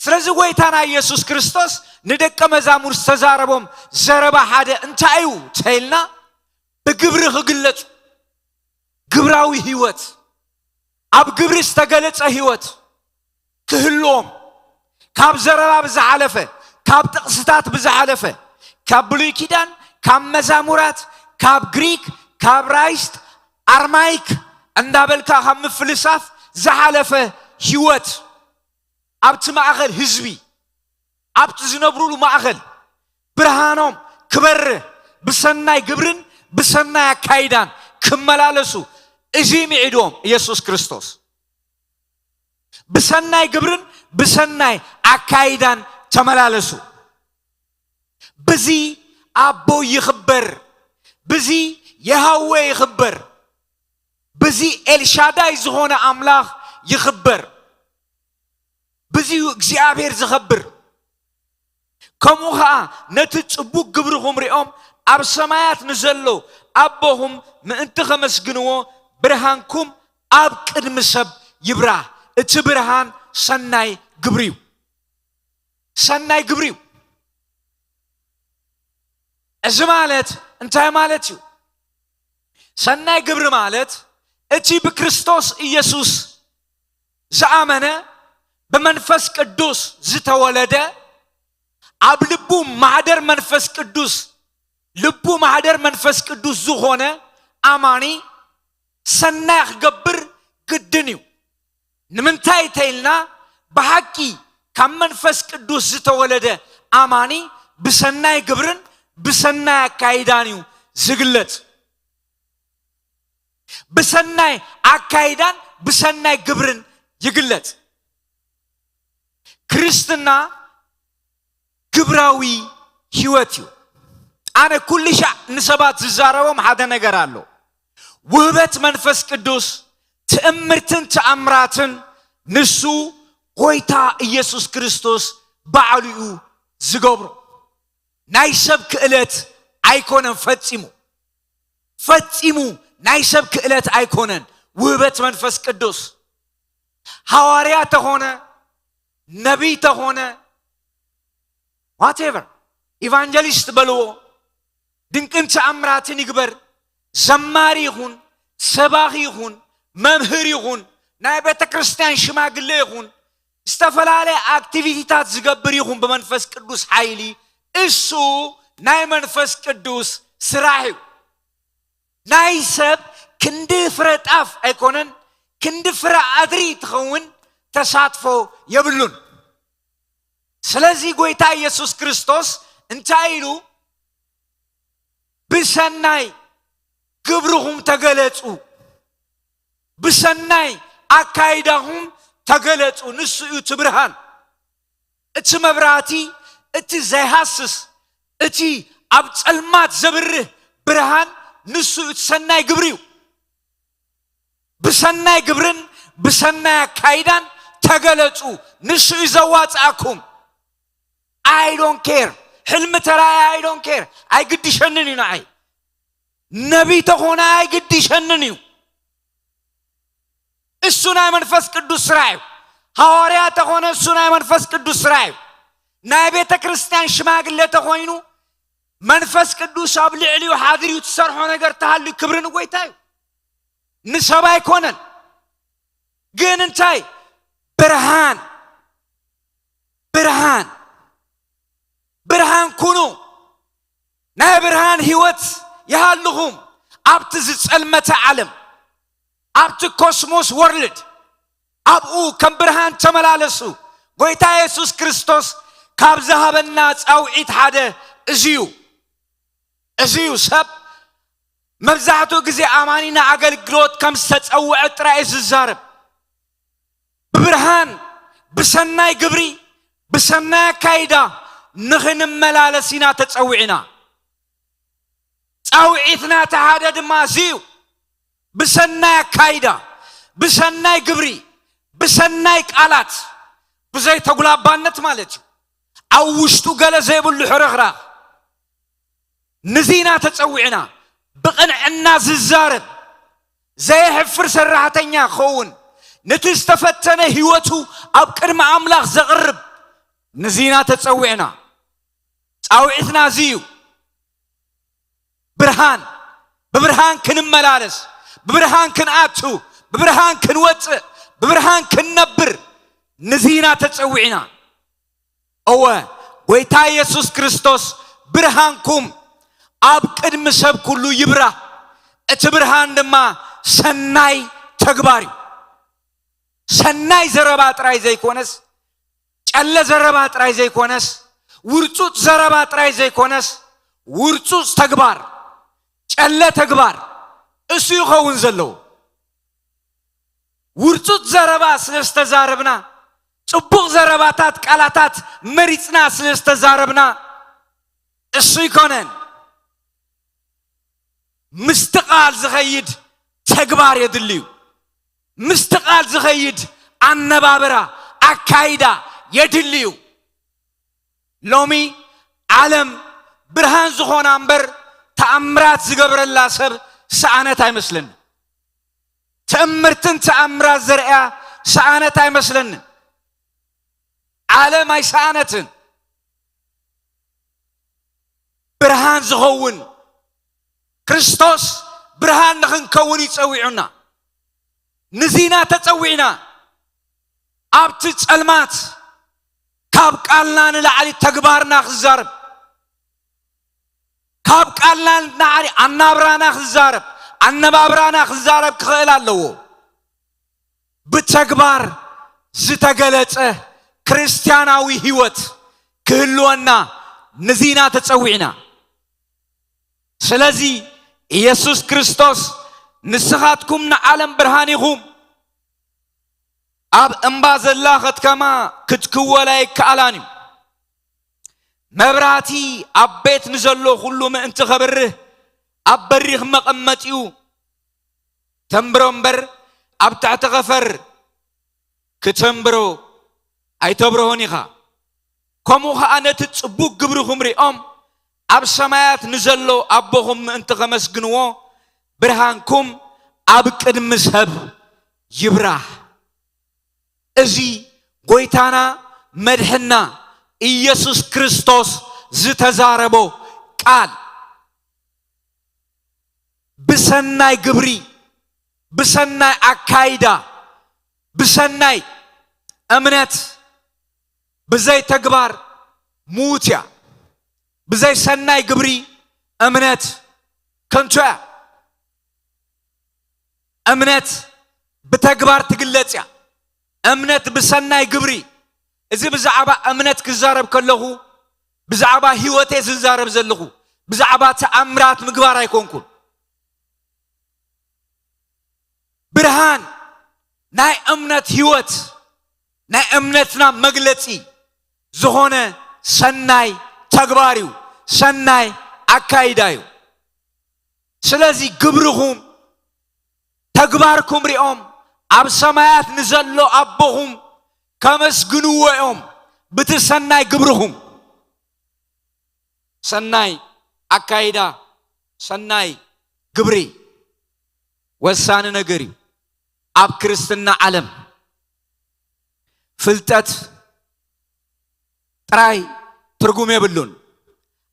ስለዚ ጎይታና ኢየሱስ ክርስቶስ ንደቀ መዛሙር ዝተዛረቦም ዘረባ ሓደ እንታይ እዩ ተይልና ብግብሪ ክግለጹ፣ ግብራዊ ህይወት፣ ኣብ ግብሪ ዝተገለጸ ህይወት ክህልዎም፣ ካብ ዘረባ ብዝሓለፈ፣ ካብ ጥቕስታት ብዝሓለፈ፣ ካብ ብሉይ ኪዳን፣ ካብ መዛሙራት፣ ካብ ግሪክ፣ ካብ ራይስት፣ ኣርማይክ እንዳበልካ ካብ ምፍልሳፍ ዝሓለፈ ህይወት ኣብቲ ማእኸል ህዝቢ፣ ኣብቲ ዝነብሩሉ ማእኸል ብርሃኖም ክበርህ፣ ብሰናይ ግብርን ብሰናይ ኣካይዳን ክመላለሱ፣ እዚ ምዒድዎም ኢየሱስ ክርስቶስ። ብሰናይ ግብርን ብሰናይ ኣካይዳን ተመላለሱ። ብዚ ኣቦ ይኽበር፣ ብዚ የሃወ ይኽበር፣ ብዚ ኤልሻዳይ ዝኾነ ኣምላኽ ይኽበር፣ ብዚ እዩ እግዚኣብሔር ዝኸብር። ከምኡ ኸዓ ነቲ ጽቡቕ ግብርኹም ሪኦም ኣብ ሰማያት ንዘሎ ኣቦኹም ምእንቲ ኸመስግንዎ ብርሃንኩም ኣብ ቅድሚ ሰብ ይብራህ። እቲ ብርሃን ሰናይ ግብሪ እዩ። ሰናይ ግብሪ እዩ። እዚ ማለት እንታይ ማለት እዩ? ሰናይ ግብሪ ማለት እቲ ብክርስቶስ ኢየሱስ ዝኣመነ ብመንፈስ ቅዱስ ዝተወለደ ኣብ ልቡ ማህደር መንፈስ ቅዱስ ልቡ ማህደር መንፈስ ቅዱስ ዝኾነ ኣማኒ ሰናይ ክገብር ግድን እዩ። ንምንታይ ተይልና ብሓቂ ካብ መንፈስ ቅዱስ ዝተወለደ ኣማኒ ብሰናይ ግብርን ብሰናይ ኣካይዳን እዩ ዝግለጽ። ብሰናይ ኣካይዳን ብሰናይ ግብርን ይግለጽ። ክርስትና ግብራዊ ህይወት እዩ። ኣነ ኩሉ ሻዕ ንሰባት ዝዛረቦም ሓደ ነገር ኣሎ። ውህበት መንፈስ ቅዱስ ትእምርትን ተኣምራትን ንሱ ጎይታ ኢየሱስ ክርስቶስ ባዕሉ እዩ ዝገብሮ። ናይ ሰብ ክእለት ኣይኮነን ፈጺሙ። ፈጺሙ ናይ ሰብ ክእለት ኣይኮነን። ውህበት መንፈስ ቅዱስ ሃዋርያ ተኾነ፣ ነቢይ ተኾነ፣ ዋቴቨር፣ ኢቫንጀሊስት በልዎ፣ ድንቅን ተኣምራትን ይግበር፣ ዘማሪ ይኹን፣ ሰባኺ ይኹን፣ መምህር ይኹን፣ ናይ ቤተ ክርስቲያን ሽማግሌ ይኹን፣ ዝተፈላለየ ኣክቲቪቲታት ዝገብር ይኹን ብመንፈስ ቅዱስ ሓይሊ፣ እሱ ናይ መንፈስ ቅዱስ ስራሕ እዩ። ናይ ሰብ ክንዲ ፍረ ጣፍ ኣይኮነን፣ ክንዲ ፍረ ኣድሪ ትኸውን ተሳትፎ የብሉን። ስለዚ ጎይታ ኢየሱስ ክርስቶስ እንታይ ኢሉ? ብሰናይ ግብርኹም ተገለጹ፣ ብሰናይ ኣካይዳኹም ተገለጹ። ንሱ እዩ እቲ ብርሃን፣ እቲ መብራህቲ፣ እቲ ዘይሃስስ፣ እቲ ኣብ ጸልማት ዘብርህ ብርሃን። ንሱ እዩ እቲ ሰናይ ግብሪ እዩ። ብሰናይ ግብርን ብሰናይ ኣካይዳን ተገለጹ። ንሱ እዩ ዘዋጽኣኩም። I don't care። ሕልሚ ተራእየ I don't care። ኣይግድሸንን እዩ ንዓይ። ነቢይ ተኾነ ኣይግድሸንን እዩ። እሱ ናይ መንፈስ ቅዱስ ስራሕ እዩ። ሃዋርያ ተኾነ እሱ ናይ መንፈስ ቅዱስ ስራሕ እዩ። ናይ ቤተ ክርስቲያን ሽማግሌ ተኾይኑ መንፈስ ቅዱስ ኣብ ልዕሊኡ ሓድር እዩ። ትሰርሖ ነገር ተሃልዩ ክብሪ ንጎይታ እዩ። ንሰብ ኣይኮነን። ግን እንታይ? ብርሃን፣ ብርሃን፣ ብርሃን ኩኑ። ናይ ብርሃን ህይወት ይሃልኹም ኣብቲ ዝጸልመተ ዓለም፣ ኣብቲ ኮስሞስ ወርልድ፣ ኣብኡ ከም ብርሃን ተመላለሱ። ጎይታ የሱስ ክርስቶስ ካብ ዝሃበና ጻውዒት ሓደ እዚ እዩ። እዚ እዩ። ሰብ መብዛሕትኡ ግዜ ኣማኒ ንኣገልግሎት ከም ዝተጸውዐ ጥራይ እዩ ዝዛረብ። ብብርሃን፣ ብሰናይ ግብሪ፣ ብሰናይ ኣካይዳ ንኽንመላለስ ኢና ተጸዊዕና። ጻውዒትና እቲ ሓደ ድማ እዚ እዩ። ብሰናይ ኣካይዳ፣ ብሰናይ ግብሪ፣ ብሰናይ ቃላት፣ ብዘይ ተጉላባነት ማለት እዩ። ኣብ ውሽጡ ገለ ዘይብሉ ሕርኽራኽ። ንዚ ኢና ተጸዊዕና። ብቕንዕና ዝዛረብ፣ ዘየሕፍር ሰራሕተኛ ክኸውን፣ ነቲ ዝተፈተነ ህይወቱ ኣብ ቅድሚ ኣምላኽ ዘቕርብ፣ ንዚ ኢና ተጸዊዕና። ጻውዒትና እዚ እዩ። ብርሃን፣ ብብርሃን ክንመላለስ፣ ብብርሃን ክንኣቱ፣ ብብርሃን ክንወጽእ፣ ብብርሃን ክንነብር፣ ንዚ ኢና ተጸዊዕና። እወ፣ ጎይታ የሱስ ክርስቶስ ብርሃንኩም ኣብ ቅድሚ ሰብ ኩሉ ይብራህ። እቲ ብርሃን ድማ ሰናይ ተግባር እዩ። ሰናይ ዘረባ ጥራይ ዘይኮነስ፣ ጨለ ዘረባ ጥራይ ዘይኮነስ፣ ውርጹጽ ዘረባ ጥራይ ዘይኮነስ፣ ውርጹጽ ተግባር፣ ጨለ ተግባር እሱ ይኸውን ዘለዎ። ውርጹጽ ዘረባ ስለ ዝተዛረብና፣ ጽቡቕ ዘረባታት፣ ቃላታት መሪጽና ስለ ዝተዛረብና እሱ ይኮነን። ምስቲ ቃል ዝኸይድ ተግባር የድልዩ። ምስቲ ቃል ዝኸይድ ኣነባብራ፣ ኣካይዳ የድልዩ። ሎሚ ዓለም ብርሃን ዝኾና እምበር ተኣምራት ዝገብረላ ሰብ ሰኣነት ኣይመስለኒ። ትእምርትን ተኣምራት ዘርእያ ሰኣነት ኣይመስለንን። ዓለም ኣይሰኣነትን። ብርሃን ዝኸውን ክርስቶስ ብርሃን ንኽንከውን ይጸዊዑና። ንዚና ተጸዊዕና። ኣብቲ ጸልማት ካብ ቃልና ንላዕሊ ተግባርና ክዛረብ፣ ካብ ቃልና ንላዕሊ ኣናብራና ክዛረብ፣ ኣነባብራና ክዛረብ ክኽእል ኣለዎ። ብተግባር ዝተገለጸ ክርስትያናዊ ህይወት ክህልወና ንዚና ተጸዊዕና። ስለዚ ኢየሱስ ክርስቶስ፣ "ንስኻትኩም ንዓለም ብርሃን ኢኹም፣ ኣብ እምባ ዘላ ኸትከማ ክትክወል ኣይከኣላን እዩ። መብራህቲ ኣብ ቤት ንዘሎ ኩሉ ምእንቲ ኸብርህ፣ ኣብ በሪኽ መቐመጢኡ ተንብሮ እምበር፣ ኣብ ትሕቲ ኸፈር ክተንብሮ ኣይተብርሆን ኢኻ። ከምኡ ኸኣ ነቲ ጽቡቕ ግብርኹም ሪኦም፣ ኣብ ሰማያት ንዘሎ ኣቦኹም ምእንቲ ኸመስግንዎ፣ ብርሃንኩም ኣብ ቅድሚ ሰብ ይብራህ።" እዚ ጐይታና መድሕና ኢየሱስ ክርስቶስ ዝተዛረቦ ቃል፣ ብሰናይ ግብሪ፣ ብሰናይ ኣካይዳ፣ ብሰናይ እምነት፣ ብዘይ ተግባር ምዉት እያ። ብዘይ ሰናይ ግብሪ እምነት ከንቱ እያ። እምነት ብተግባር ትግለጽ እያ። እምነት ብሰናይ ግብሪ። እዚ ብዛዕባ እምነት ክዛረብ ከለኹ፣ ብዛዕባ ህይወተይ ዝዛረብ ዘለኹ፣ ብዛዕባ ተኣምራት ምግባር ኣይኮንኩን። ብርሃን ናይ እምነት ህይወት፣ ናይ እምነትና መግለጺ ዝኾነ ሰናይ ተግባር እዩ፣ ሰናይ ኣካይዳ እዩ። ስለዚ ግብርኹም፣ ተግባርኩም ሪኦም ኣብ ሰማያት ንዘሎ ኣቦኹም ከመስግንዎ እዮም ብቲ ሰናይ ግብርኹም። ሰናይ ኣካይዳ፣ ሰናይ ግብሪ ወሳኒ ነገር እዩ። ኣብ ክርስትና ዓለም ፍልጠት ጥራይ ትርጉም የብሉን።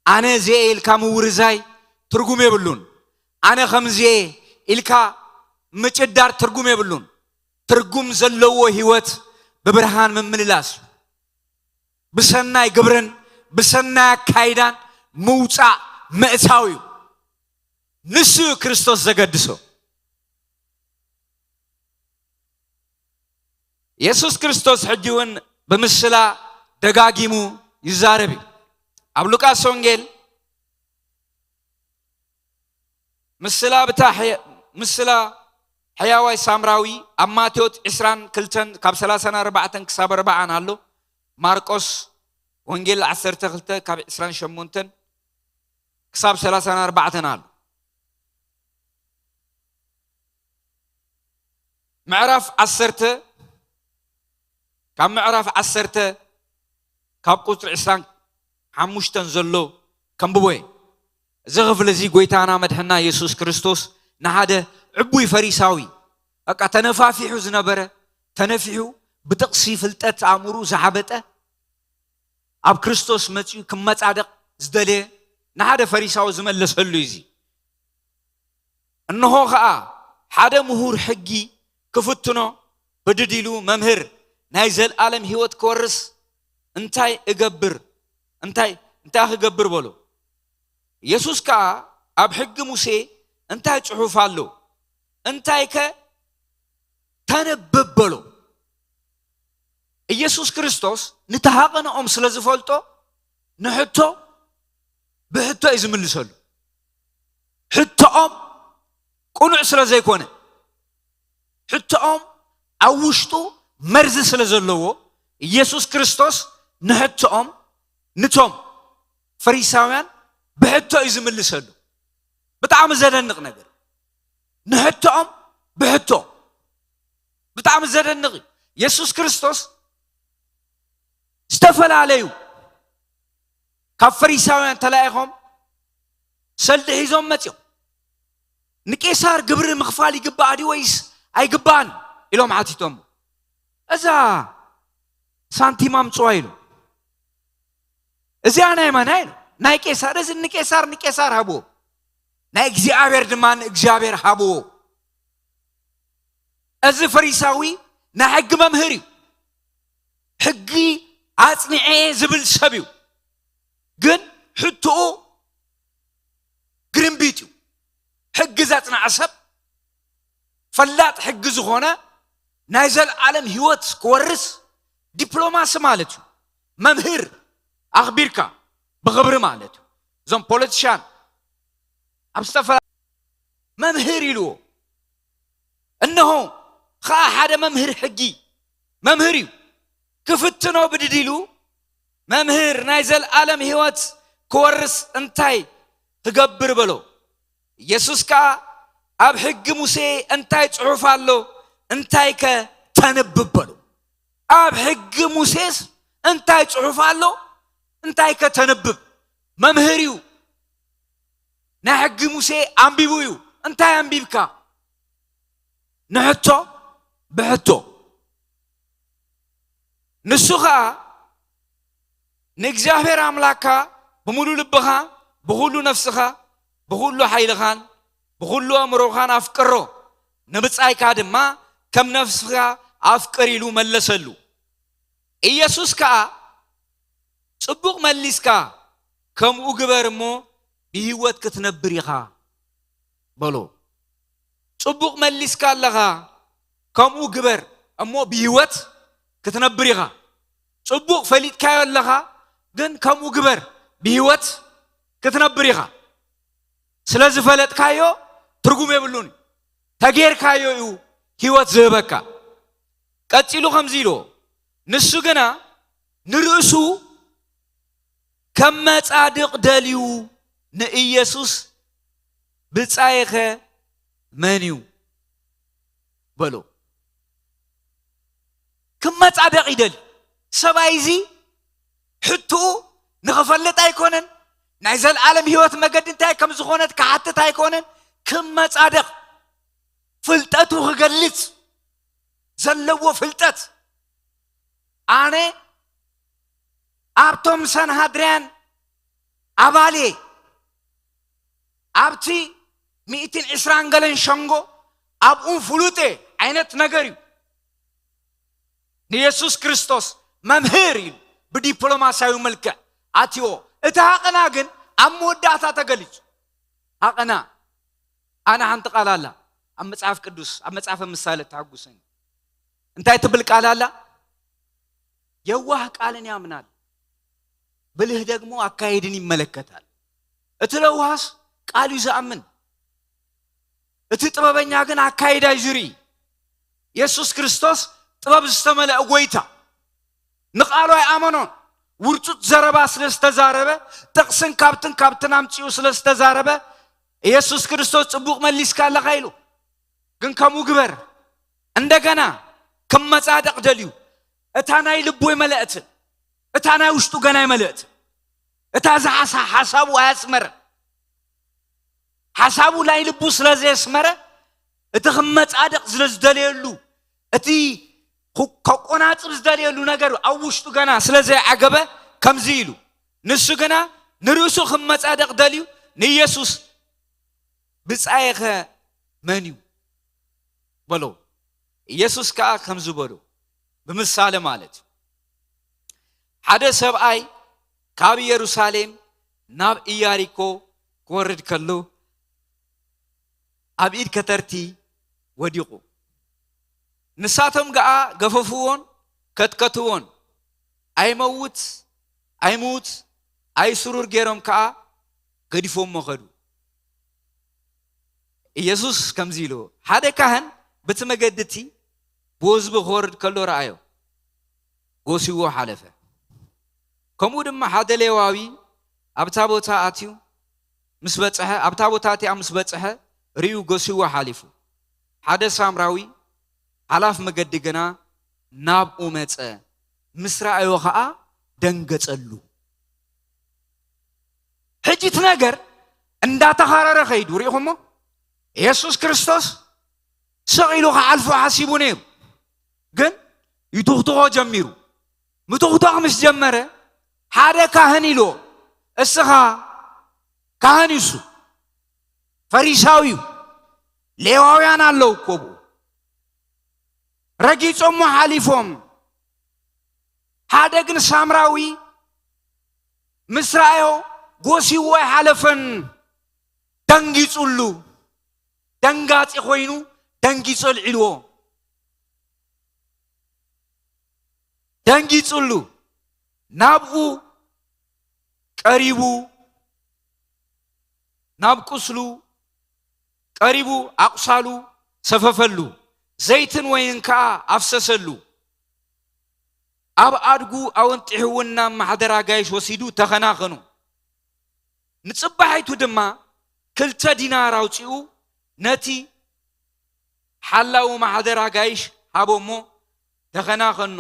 ኣነ እዚኤ ኢልካ ምውርዛይ ትርጉም የብሉን። ኣነ ከምዚኤ ኢልካ ምጭዳር ትርጉም የብሉን። ትርጉም ዘለዎ ህይወት ብብርሃን ምምልላስ እዩ። ብሰናይ ግብርን ብሰናይ ኣካይዳን ምውጻእ ምእታው እዩ። ንሱ እዩ ክርስቶስ ዘገድሶ። የሱስ ክርስቶስ ሕጂ እውን ብምስላ ደጋጊሙ ይዛረብ እዩ። ኣብ ሉቃስ ወንጌል ምስላ ብታ ሕየ-፣ ምስላ ሕያዋይ ሳምራዊ ኣብ ማቴዎስ ዕስራን ክልተን ካብ ሰላሳን ኣርባዕተን ክሳብ ኣርባዓን ኣሎ። ማርቆስ ወንጌል ዓሰርተ ክልተ ካብ ዕስራን ሸሞንተን ክሳብ ሰላሳን ኣርባዕተን ኣሎ። ምዕራፍ ዓሰርተ፣ ካብ ምዕራፍ ዓሰርተ ካብ ቁጽሪ ዕስራን ሓሙሽተን ዘሎ ከንብቦ እየ። እዚ ክፍሊ እዚ ጐይታና መድሕና የሱስ ክርስቶስ ንሓደ ዕቡይ ፈሪሳዊ፣ በቃ ተነፋፊሑ ዝነበረ፣ ተነፊሑ ብጥቕሲ ፍልጠት ኣእምሩ ዝሓበጠ፣ ኣብ ክርስቶስ መጺኡ ክመጻደቕ ዝደለየ ንሓደ ፈሪሳዊ ዝመለሰሉ እዩ እዚ። እንሆ ኸኣ ሓደ ምሁር ሕጊ ክፍትኖ ብድድ ኢሉ፣ "መምህር፣ ናይ ዘልኣለም ህይወት ክወርስ እንታይ እገብር? እንታይ፣ እንታይ ክገብር?" በሎ። የሱስ ከኣ፣ "ኣብ ሕጊ ሙሴ እንታይ ጽሑፍ ኣሎ? እንታይከ ተንብብ?" በሎ። ኢየሱስ ክርስቶስ ንተሃቐንኦም ስለ ዝፈልጦ፣ ንሕቶ ብሕቶ እዩ ዝምልሰሉ። ሕቶኦም ቅኑዕ ስለ ዘይኮነ፣ ሕቶኦም ኣብ ውሽጡ መርዚ ስለ ዘለዎ፣ ኢየሱስ ክርስቶስ ንሕቶኦም፣ ንቶም ፈሪሳውያን ብሕቶ እዩ ዝምልሰሉ። ብጣዕሚ ዘደንቕ ነገር። ንሕቶኦም ብሕቶ። ብጣዕሚ ዘደንቕ እዩ። የሱስ ክርስቶስ ዝተፈላለዩ ካብ ፈሪሳውያን ተላኢኾም ሰልዲ ሒዞም መጺኦም። "ንቄሳር ግብሪ ምኽፋል ይግባእ ድዩ ወይስ ኣይግባእን?" ኢሎም ሓቲቶም። "እዛ ሳንቲም ኣምጽዋ" ኢሉ። "እዚኣ ናይ መን?" ኢሉ። "ናይ ቄሳር። እዚ ንቄሳር ንቄሳር ሃብዎ፣ ናይ እግዚኣብሔር ድማ ንእግዚኣብሔር ሃብዎ።" እዚ ፈሪሳዊ ናይ ሕጊ መምህር እዩ። ሕጊ ኣጽኒዐ ዝብል ሰብ እዩ። ግን ሕቶኡ ግርምቢጥ እዩ። ሕጊ ዘጽንዐ ሰብ፣ ፈላጥ ሕጊ ዝኾነ፣ ናይ ዘልዓለም ህይወት ክወርስ ዲፕሎማሲ ማለት እዩ። መምህር ኣኽቢርካ ብኽብሪ ማለት እዩ። እዞም ፖለቲሻን ኣብ ዝተፈላለ-፣ መምህር ኢልዎ። እነሆ ኸኣ ሓደ መምህር ሕጊ፣ መምህር እዩ፣ ክፍትኖ ብድድ ኢሉ፣ "መምህር፣ ናይ ዘልዓለም ህይወት ክወርስ እንታይ ክገብር?" በሎ። ኢየሱስ ከኣ፣ "ኣብ ሕጊ ሙሴ እንታይ ጽሑፍ ኣሎ? እንታይከ ተንብብ?" በሎ። ኣብ ሕጊ ሙሴስ እንታይ ጽሑፍ ኣሎ? እንታይከ ተንብብ? መምህር እዩ። ናይ ሕጊ ሙሴ ኣንቢቡ እዩ። እንታይ ኣንቢብካ? ንሕቶ ብሕቶ። ንሱ ኸኣ፣ "ንእግዚኣብሔር ኣምላኽካ ብምሉእ ልብኻ፣ ብኹሉ ነፍስኻ፣ ብኹሉ ሓይልኻን ብኹሉ ኣእምሮኻን ኣፍቅሮ፣ ንብጻይካ ድማ ከም ነፍስኻ ኣፍቅር" ኢሉ መለሰሉ። ኢየሱስ ከኣ፣ "ጽቡቕ መሊስካ፣ ከምኡ ግበር እሞ ብህይወት ክትነብር ኢኻ" በሎ። "ጽቡቕ መሊስካ ኣለኻ፣ ከምኡ ግበር እሞ ብህይወት ክትነብር ኢኻ። ጽቡቕ ፈሊጥካዮ ኣለኻ፣ ግን ከምኡ ግበር፣ ብህይወት ክትነብር ኢኻ። ስለ ዝፈለጥካዮ ትርጉም የብሉን፣ ተጌርካዮ እዩ ህይወት ዝህበካ።" ቀጺሉ ከምዚ ኢልዎ፣ ንሱ ግና ንርእሱ ከም መጻድቕ ደልዩ ንኢየሱስ፣ "ብጻይኸ መን እዩ?" በሎ። ክመጻደቕ ይደሊ። ሰብኣይ እዚ ሕቶኡ ንኽፈልጥ ኣይኮነን፣ ናይ ዘለኣለም ህይወት መገዲ እንታይ ከም ዝኾነት ክሓትት ኣይኮነን። ክመጻደቕ፣ ፍልጠቱ ክገልጽ፣ ዘለዎ ፍልጠት፣ ኣነ ኣብቶም ሰንሃድርያን ኣባል እየ፣ ኣብቲ ሚእትን ዕስራን ገለን ሸንጎ ኣብኡ ፍሉጥ እየ ዓይነት ነገር እዩ። ንየሱስ ክርስቶስ መምህር ኢሉ ብዲፕሎማስያዊ መልክዕ ኣትዮ። እቲ ሃቐና ግን ኣብ መወዳእታ ተገሊጹ። ሃቐና፣ ኣነ ሓንቲ ቃል ኣላ ኣብ መጽሓፍ ቅዱስ፣ ኣብ መጽሓፈ ምሳሌ እተሐጉሰኒ። እንታይ ትብል ቃል ኣላ? "የዋህ ቃልን ያምናል፣ ብልህ ደግሞ አካሄድን ይመለከታል።" እቲ ለዋህስ ቃል እዩ ዝኣምን፣ እቲ ጥበበኛ ግን ኣካይዳ እዩ ዝርኢ። የሱስ ክርስቶስ ጥበብ ዝተመልአ ጐይታ፣ ንቓሉ ኣይኣመኖን። ውርጹጽ ዘረባ ስለ ዝተዛረበ፣ ጥቕስን ካብትን ካብትን ኣምጺኡ ስለ ዝተዛረበ፣ የሱስ ክርስቶስ ጽቡቕ መሊስካ ኣለኻ ኢሉ። ግን ከምኡ ግበር። እንደገና ክመጻደቕ ደልዩ፣ እታ ናይ ልቡ ኣይመለአትን፣ እታ ናይ ውሽጡ ገና ኣይመለአትን። እታ ዝሓሳ-፣ ሓሳቡ ኣያስመረን። ሓሳቡ ናይ ልቡ ስለ ዘየስመረ፣ እቲ ክመጻደቕ ስለ ዝደለየሉ፣ እቲ ኩ-፣ ከቆናጽብ ዝደለየሉ ነገር ኣብ ውሽጡ ገና ስለ ዘይዓገበ ከምዚ ኢሉ። ንሱ ግና ንርእሱ ክመጻደቕ ደልዩ ንኢየሱስ፣ "ብጻይኸ መን እዩ?" በሎ። ኢየሱስ ከኣ ከምዚ በሎ፣ ብምሳሌ ማለት እዩ። ሓደ ሰብኣይ ካብ ኢየሩሳሌም ናብ ኢያሪኮ ክወርድ ከሎ፣ ኣብ ኢድ ከተርቲ ወዲቑ። ንሳቶም ገኣ ገፈፍዎን ከትከትዎን፣ ኣይመውት ኣይሙት ኣይስሩር ገይሮም ከኣ ገዲፎሞ ኸዱ። ኢየሱስ ከምዚ ኢሉ፣ ሓደ ካህን በቲ መገዲ እቲ ብህዝቢ ክወርድ ከሎ ረኣዮ፣ ጎስይዎ ሓለፈ። ከምኡ ድማ ሓደ ሌዋዊ ኣብታ ቦታ ኣትዩ ምስ በጽሐ፣ ኣብታ ቦታ እቲኣ ምስ በጽሐ፣ ርእዩ ጎሲዎ ሓሊፉ። ሓደ ሳምራዊ ሓላፍ መገዲ ግና ናብኡ መጸ፣ ምስ ረኣዮ ኸኣ ደንገጸሉ። ሕጂ እቲ ነገር እንዳተኻረረ ኸይዱ፣ ርኢኹሞ? የሱስ ክርስቶስ ስቕ ኢሉ ክሓልፎ ሓሲቡ ነይሩ፣ ግን ይትኽትኾ ጀሚሩ። ምትኽታኽ ምስ ጀመረ፣ ሓደ ካህን ኢልዎ፣ "እስኻ ካህን እዩ፣ እሱ ፈሪሳዊ እዩ፣ ሌዋውያን ኣለዉ እኮ ብኡ፣ ረጊጾሞ ሓሊፎም፣ ሓደ ግን ሳምራዊ ምስ ረኣዮ ጎሲዎ ኣይሓለፈን፣ ደንጊጹሉ፣ ደንጋጺ ኮይኑ ደንጊጹ ኣልዒልዎ፣ ደንጊጹሉ፣ ናብኡ ቀሪቡ፣ ናብ ቁስሉ ቀሪቡ ኣቑሳሉ ሰፈፈሉ፣ ዘይትን ወይንን ከኣ ኣፍሰሰሉ። ኣብ ኣድጉ ኣወንጢሑ እውን ናብ ማሕደር ኣጋይሽ ወሲዱ ተኸናኸኖ። ንጽባሒቱ ድማ ክልተ ዲናር ኣውጺኡ ነቲ ሓላዊ ማሕደር ኣጋይሽ ሃቦ እሞ ተኸናኸኖ።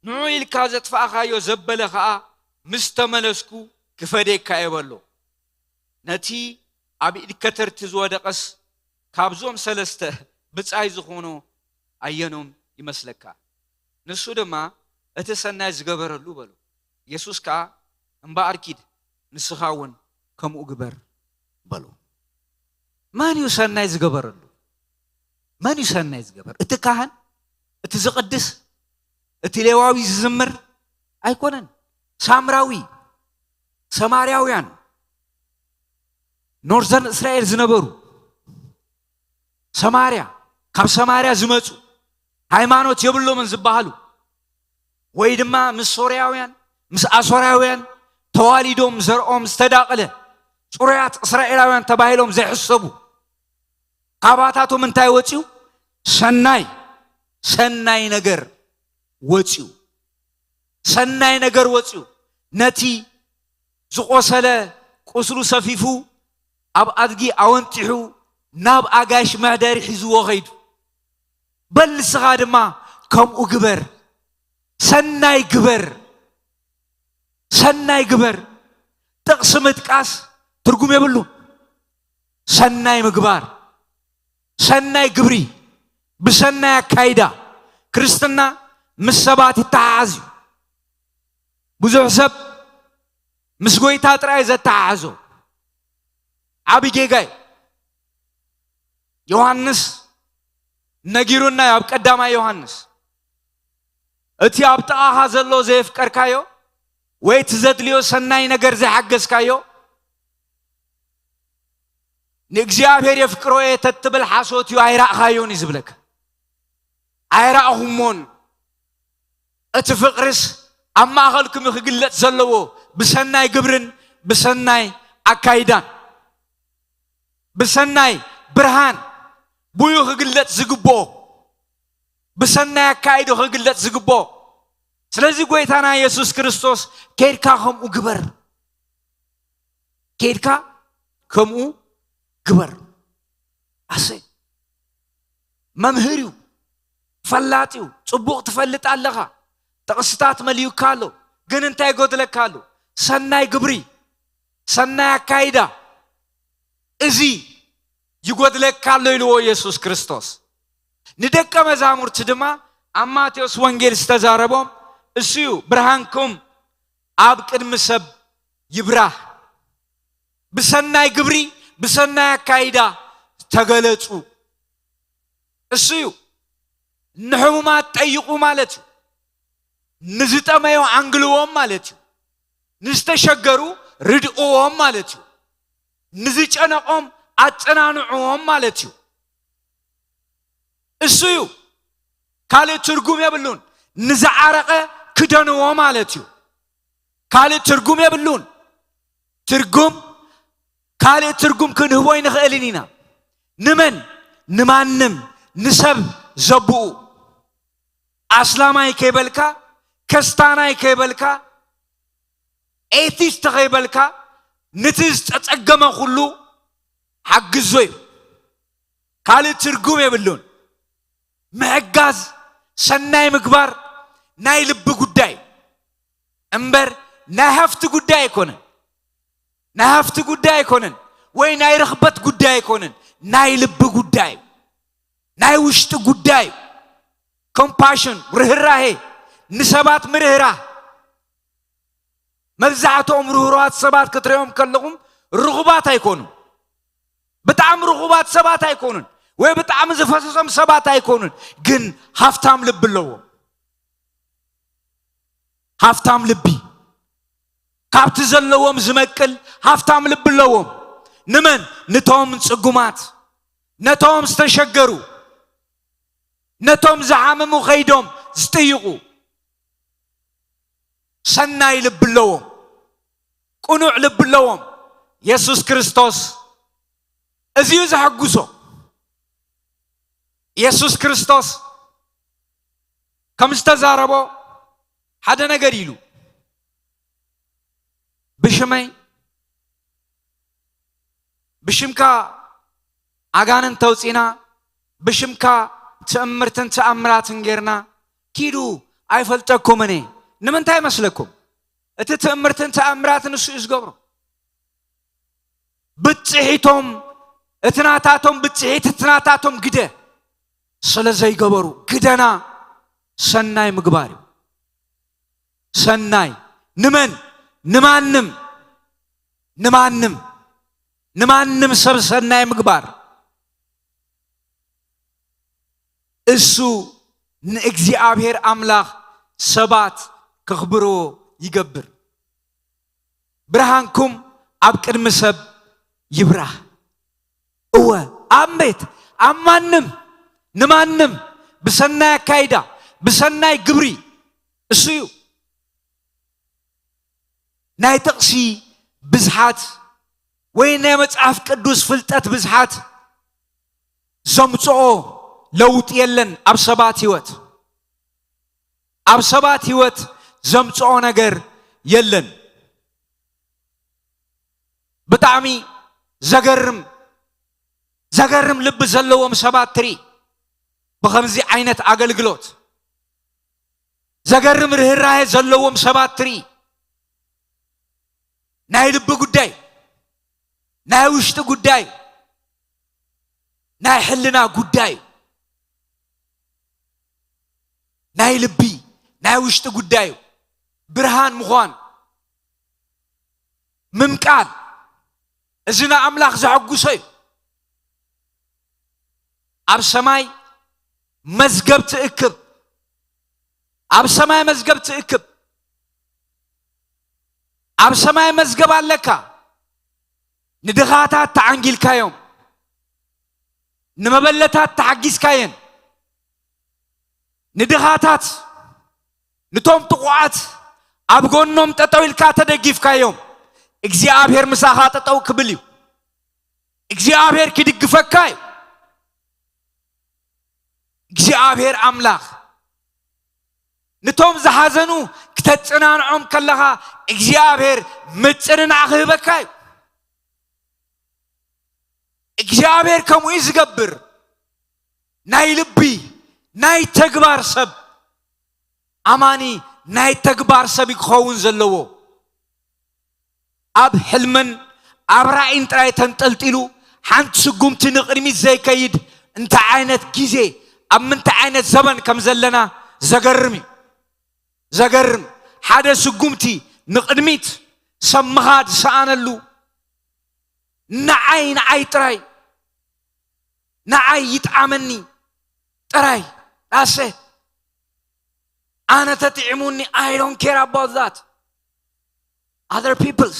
ንዑ ኢልካ ዘጥፋእካዮ ዘበለ ኸኣ ምስ ተመለስኩ ክፈድየካ እየ በሎ። ነቲ ኣብ ኢድ ከተርቲ ዝወደቐስ ካብዞም ሰለስተ ብጻይ ዝኾኖ ኣየኖም ይመስለካ? ንሱ ድማ እቲ ሰናይ ዝገበረሉ በሎ። የሱስ ከኣ እምበኣር ኪድ ንስኻ እውን ከምኡ ግበር በሎ። መን እዩ ሰናይ ዝገበረሉ? መን እዩ ሰናይ ዝገበር? እቲ ካህን፣ እቲ ዝቕድስ፣ እቲ ሌዋዊ ዝዝምር ኣይኮነን። ሳምራዊ፣ ሰማርያውያን፣ ኖርዘርን እስራኤል ዝነበሩ፣ ሰማርያ፣ ካብ ሰማርያ ዝመጹ፣ ሃይማኖት የብሎምን ዝበሃሉ፣ ወይ ድማ ምስ ሶርያውያን፣ ምስ ኣሶራውያን ተዋሊዶም ዘርኦም ዝተዳቕለ፣ ጽሩያት እስራኤላውያን ተባሂሎም ዘይሕሰቡ፣ ካባታቶም እንታይ ወጽዩ? ሰናይ፣ ሰናይ ነገር ወጽዩ። ሰናይ ነገር ወጽዩ። ነቲ ዝቖሰለ ቁስሉ ሰፊፉ፣ ኣብ ኣድጊ ኣወንጢሑ፣ ናብ ኣጋይሽ መሕደሪ ሒዝዎ ኸይዱ። በል ንስኻ ድማ ከምኡ ግበር። ሰናይ ግበር። ሰናይ ግበር። ጥቕሲ ምጥቃስ ትርጉም የብሉን። ሰናይ ምግባር፣ ሰናይ ግብሪ፣ ብሰናይ ኣካይዳ። ክርስትና ምስ ሰባት ይተሓሓዝ እዩ። ብዙሕ ሰብ ምስ ጐይታ ጥራይ ዘተሓሕዞ ዓቢ ጌጋ እዩ። ዮሃንስ ነጊሩና እዩ፣ ኣብ ቀዳማይ ዮሃንስ፣ "እቲ ኣብ ጥቓኻ ዘሎ ዘየፍቀርካዮ፣ ወይ እቲ ዘድልዮ ሰናይ ነገር ዘይሓገዝካዮ፣ ንእግዚኣብሔር የፍቅሮ እየ ተትብል ሓሶት እዩ፣ ኣይራእኻዮን" እዩ ዝብለካ። ኣይራእኹሞን። እቲ ፍቕርስ ኣብ ማእኸልኩም እዩ ክግለጽ ዘለዎ፣ ብሰናይ ግብርን ብሰናይ ኣካይዳን። ብሰናይ ብርሃን ብኡ ክግለጽ ዝግብኦ፣ ብሰናይ ኣካይዶ ክግለጽ ዝግብኦ። ስለዚ ጐይታና የሱስ ክርስቶስ፣ "ኬድካ ከምኡ ግበር፣ ኬድካ ከምኡ ግበር." ኣሰይ፣ መምህር እዩ፣ ፈላጥ እዩ፣ ጽቡቕ ትፈልጥ ኣለኻ፣ ጥቕስታት መሊኡካ ኣሎ። ግን እንታይ ይጎድለካ ኣሎ? ሰናይ ግብሪ፣ ሰናይ ኣካይዳ። እዚ ይጎድለካ ኣሎ ኢልዎ የሱስ ክርስቶስ። ንደቀ መዛሙርቲ ድማ ኣብ ማቴዎስ ወንጌል ዝተዛረቦም እሱ እዩ፣ "ብርሃንኩም ኣብ ቅድሚ ሰብ ይብራህ፣ ብሰናይ ግብሪ፣ ብሰናይ ኣካይዳ ተገለጹ." እሱ እዩ፣ "ንሕሙማት ጠይቑ" ማለት እዩ። "ንዝጠመዩ ኣንግልዎም" ማለት እዩ። "ንዝተሸገሩ ርድእዎም" ማለት እዩ። "ንዝጨነቖም ኣጸናንዕዎም" ማለት እዩ። እሱ እዩ። ካልእ ትርጉም የብሉን። "ንዝዓረቐ ክደንዎ" ማለት እዩ። ካልእ ትርጉም የብሉን። ትርጉም፣ ካልእ ትርጉም ክንህቦ ኣይንኽእልን ኢና። ንመን? ንማንም፣ ንሰብ ዘብኡ። ኣስላማይ ከይበልካ፣ ከስታናይ ከይበልካ፣ ኤቲስት ከይበልካ፣ ንቲ ዝተጸገመ ኩሉ ሓግዞ እዩ። ካልእ ትርጉም የብሉን። ምሕጋዝ፣ ሰናይ ምግባር ናይ ልቢ ጉዳይ እምበር ናይ ሃፍቲ ጉዳይ ኣይኮነን። ናይ ሃፍቲ ጉዳይ ኣይኮነን፣ ወይ ናይ ርኽበት ጉዳይ ኣይኮነን። ናይ ልቢ ጉዳይ፣ ናይ ውሽጢ ጉዳይ። ኮምፓሽን፣ ርህራሄ፣ ንሰባት ምርህራህ። መብዛሕትኦም ርህሩሃት ሰባት ክትሪኦም ከለኹም ርኹባት ኣይኮኑን። ብጣዕሚ ርኹባት ሰባት ኣይኮኑን፣ ወይ ብጣዕሚ ዝፈሰሶም ሰባት ኣይኮኑን። ግን ሃፍታም ልቢ ኣለዎም። ሃፍታም ልቢ፣ ካብቲ ዘለዎም ዝመቅል ሃፍታም ልቢ ኣለዎም። ንመን? ንቶም ጽጉማት፣ ነቶም ዝተሸገሩ፣ ነቶም ዝሓመሙ ከይዶም ዝጥይቑ። ሰናይ ልቢ ኣለዎም፣ ቅኑዕ ልቢ ኣለዎም። የሱስ ክርስቶስ እዚ እዩ ዘሐጉሶ። የሱስ ክርስቶስ ከም ዝተዛረቦ ሓደ ነገር ኢሉ፣ ብሽመይ፣ ብሽምካ ኣጋንንት ተውፂና፣ ብሽምካ ትእምርትን ተኣምራትን ጌርና፣ ኪዱ፣ ኣይፈልጠኩምን እየ። ንምንታይ መስለኩም? እቲ ትእምርትን ተኣምራትን እሱ እዩ ዝገብሮ። ብፅሒቶም፣ እቲ ናታቶም ብፅሒት፣ እቲ ናታቶም ግደ ስለ ዘይገበሩ፣ ግደና ሰናይ ምግባር እዩ። ሰናይ ንመን? ንማንም፣ ንማንም፣ ንማንም ሰብ ሰናይ ምግባር። እሱ ንእግዚኣብሔር ኣምላኽ ሰባት ከኽብርዎ ይገብር። ብርሃንኩም ኣብ ቅድሚ ሰብ ይብራህ። እወ፣ ኣብ ቤት፣ ኣብ ማንም፣ ንማንም ብሰናይ ኣካይዳ፣ ብሰናይ ግብሪ፣ እሱ እዩ። ናይ ጥቕሲ ብዝሓት ወይ ናይ መጽሓፍ ቅዱስ ፍልጠት ብዝሓት ዘምጽኦ ለውጢ የለን ኣብ ሰባት ህይወት። ኣብ ሰባት ህይወት ዘምጽኦ ነገር የለን። ብጣዕሚ ዘገርም፣ ዘገርም ልቢ ዘለዎም ሰባት ትርኢ። ብኸምዚ ዓይነት ኣገልግሎት ዘገርም ርህራሄ ዘለዎም ሰባት ትርኢ። ናይ ልቢ ጉዳይ፣ ናይ ውሽጢ ጉዳይ፣ ናይ ሕልና ጉዳይ፣ ናይ ልቢ፣ ናይ ውሽጢ ጉዳይ እዩ። ብርሃን ምዃን፣ ምምቃል፣ እዚ ንኣምላኽ ዘሐጉሶ እዩ። ኣብ ሰማይ መዝገብ ትእክብ፣ ኣብ ሰማይ መዝገብ ትእክብ፣ ኣብ ሰማይ መዝገብ ኣለካ። ንድኻታት ተዓንጊልካዮም፣ ንመበለታት ተሓጊዝካየን፣ ንድኻታት፣ ንቶም ጥቑዓት ኣብ ጎኖም ጠጠው ኢልካ ተደጊፍካዮም፣ እግዚኣብሔር ምሳኻ ጠጠው ክብል እዩ። እግዚኣብሔር ክድግፈካ እዩ። እግዚኣብሔር ኣምላኽ ንቶም ዝሓዘኑ ክተጽናንዖም ከለኻ እግዚኣብሔር ምጽንናዕ ክህበካ እዩ። እግዚኣብሔር ከምኡ እዩ ዝገብር። ናይ ልቢ፣ ናይ ተግባር ሰብ፣ ኣማኒ ናይ ተግባር ሰብ እዩ ክኸውን ዘለዎ። ኣብ ሕልምን ኣብ ራእይን ጥራይ ተንጠልጢሉ ሓንቲ ስጉምቲ ንቕድሚት ዘይከይድ እንታይ ዓይነት ግዜ፣ ኣብ ምንታይ ዓይነት ዘበን ከም ዘለና ዘገርም እዩ። ዘገርም፣ ሓደ ስጉምቲ ንቕድሚት ሰብ ምኻድ ዝሰኣነሉ፣ ንዓይ፣ ንዓይ ጥራይ፣ ንዓይ ይጥዓመኒ ጥራይ፣ ዳሰ ኣነ ተጥዒሙኒ፣ I don't care about that other people's።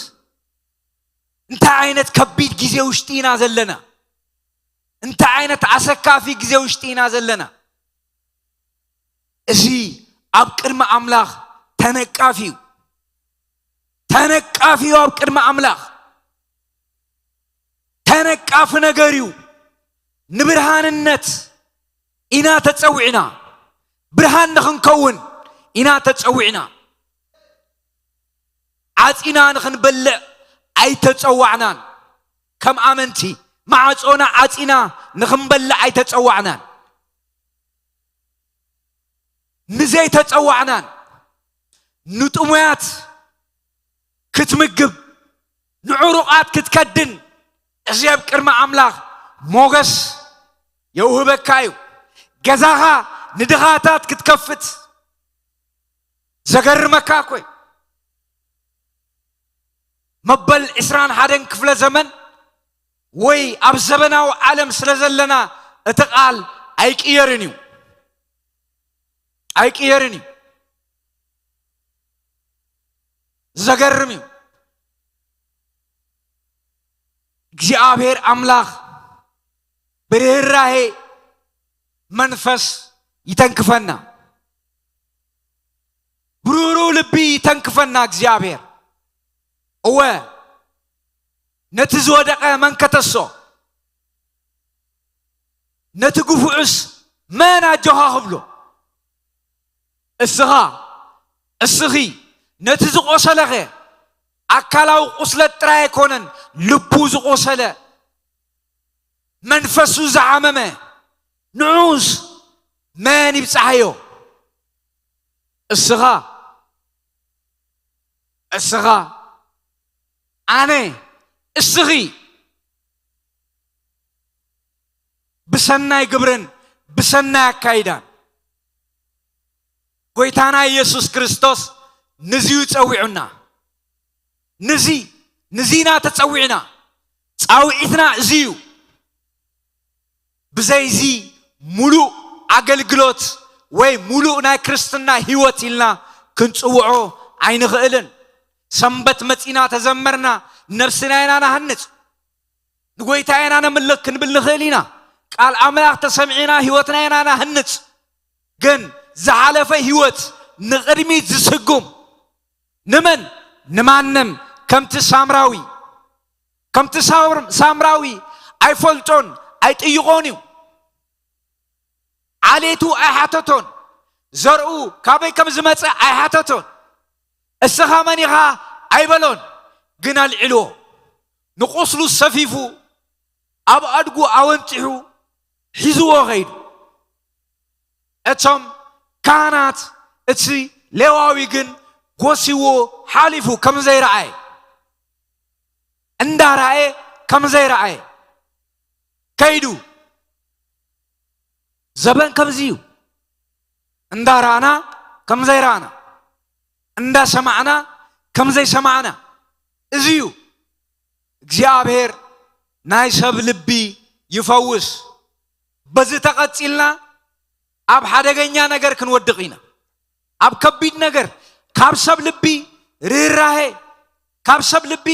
እንታይ ዓይነት ከቢድ ግዜ ውሽጢ ኢና ዘለና? እንታይ ዓይነት ኣሰካፊ ግዜ ውሽጢ ኢና ዘለና? እዚ ኣብ ቅድሚ ኣምላኽ ተነቃፊ እዩ። ተነቃፊ እዩ ኣብ ቅድሚ ኣምላኽ። ተነቃፊ ነገር እዩ። ንብርሃንነት ኢና ተጸዊዕና። ብርሃን ንኽንከውን ኢና ተጸዊዕና። ዓጺና ንኽንበልዕ፣ ኣይተጸዋዕናን። ከም ኣመንቲ ማዕጾና ዓጺና ንኽንበልዕ ኣይተጸዋዕናን። ንዘይተጸዋዕናን፣ ንጥሙያት ክትምግብ፣ ንዕሩቓት ክትከድን፣ እዚ ኣብ ቅድሚ ኣምላኽ ሞገስ የውህበካ እዩ። ገዛኻ ንድኻታት ክትከፍት ዘገርመካ እኮ እዩ። መበል ዕስራን ሓደን ክፍለ ዘመን ወይ ኣብ ዘበናዊ ዓለም ስለ ዘለና እቲ ቃል ኣይቅየርን እዩ። ኣይቅየርን እዩ። ዘገርም እዩ። እግዚኣብሔር ኣምላኽ ብርህራሄ መንፈስ ይተንክፈና። ብሩሩ ልቢ ይተንክፈና እግዚኣብሔር። እወ፣ ነቲ ዝወደቐ መን ከተሶ? ነቲ ግፉዕስ መን ኣጆኻ ክብሎ? እስኻ፣ እስኺ፣ ነቲ ዝቆሰለኸ ኣካላዊ ቁስለት ጥራይ ኣይኮነን፣ ልቡ ዝቆሰለ፣ መንፈሱ ዝዓመመ፣ ንዑስ መን ይብጽሓዮ? እስኻ፣ እስኻ፣ ኣነ፣ እስኺ፣ ብሰናይ ግብርን ብሰናይ ኣካይዳን ጎይታና ኢየሱስ ክርስቶስ ንዚዩ ጸዊዑና። ንዚ፣ ንዚና ተጸዊዕና። ጻውዒትና እዚ እዩ። ብዘይዚ ሙሉእ ኣገልግሎት ወይ ሙሉእ ናይ ክርስትና ህይወት ኢልና ክንጽውዖ ኣይንኽእልን። ሰንበት መጺና ተዘመርና፣ ነፍስና ኢና ንሃንጽ። ንጎይታ ኢና ነምልኽ ክንብል ንኽእል ኢና። ቃል ኣምላኽ ተሰሚዕና ህይወትና ኢና ንሃንጽ። ግን ዝሓለፈ ህይወት ንቕድሚት ዝስጉም ንመን? ንማንም። ከምቲ ሳምራዊ፣ ከምቲ ሳምር-፣ ሳምራዊ ኣይፈልጦን ኣይጥይቖን እዩ። ዓሌቱ ኣይሓተቶን። ዘርኡ ካበይ ከም ዝመጸ ኣይሓተቶን። እስኻ መን ኢኻ ኣይበሎን። ግን ኣልዒልዎ። ንቁስሉ ሰፊፉ፣ ኣብ ኣድጉ ኣወንጺሑ ሒዝዎ ኸይዱ። እቶም ካህናት፣ እቲ ሌዋዊ ግን ጎሲዎ ሓሊፉ ከም ዘይረኣየ፣ እንዳረኣየ ከም ዘይረኣየ ከይዱ። ዘበን ከምዚ እዩ። እንዳረኣና ከም ዘይረኣና፣ እንዳሰማዕና ከም ዘይሰማዕና። እዚ እዩ። እግዚኣብሔር ናይ ሰብ ልቢ ይፈውስ። በዚ ተቐጺልና ኣብ ሓደገኛ ነገር ክንወድቕ ኢና። ኣብ ከቢድ ነገር፣ ካብ ሰብ ልቢ ርህራሄ፣ ካብ ሰብ ልቢ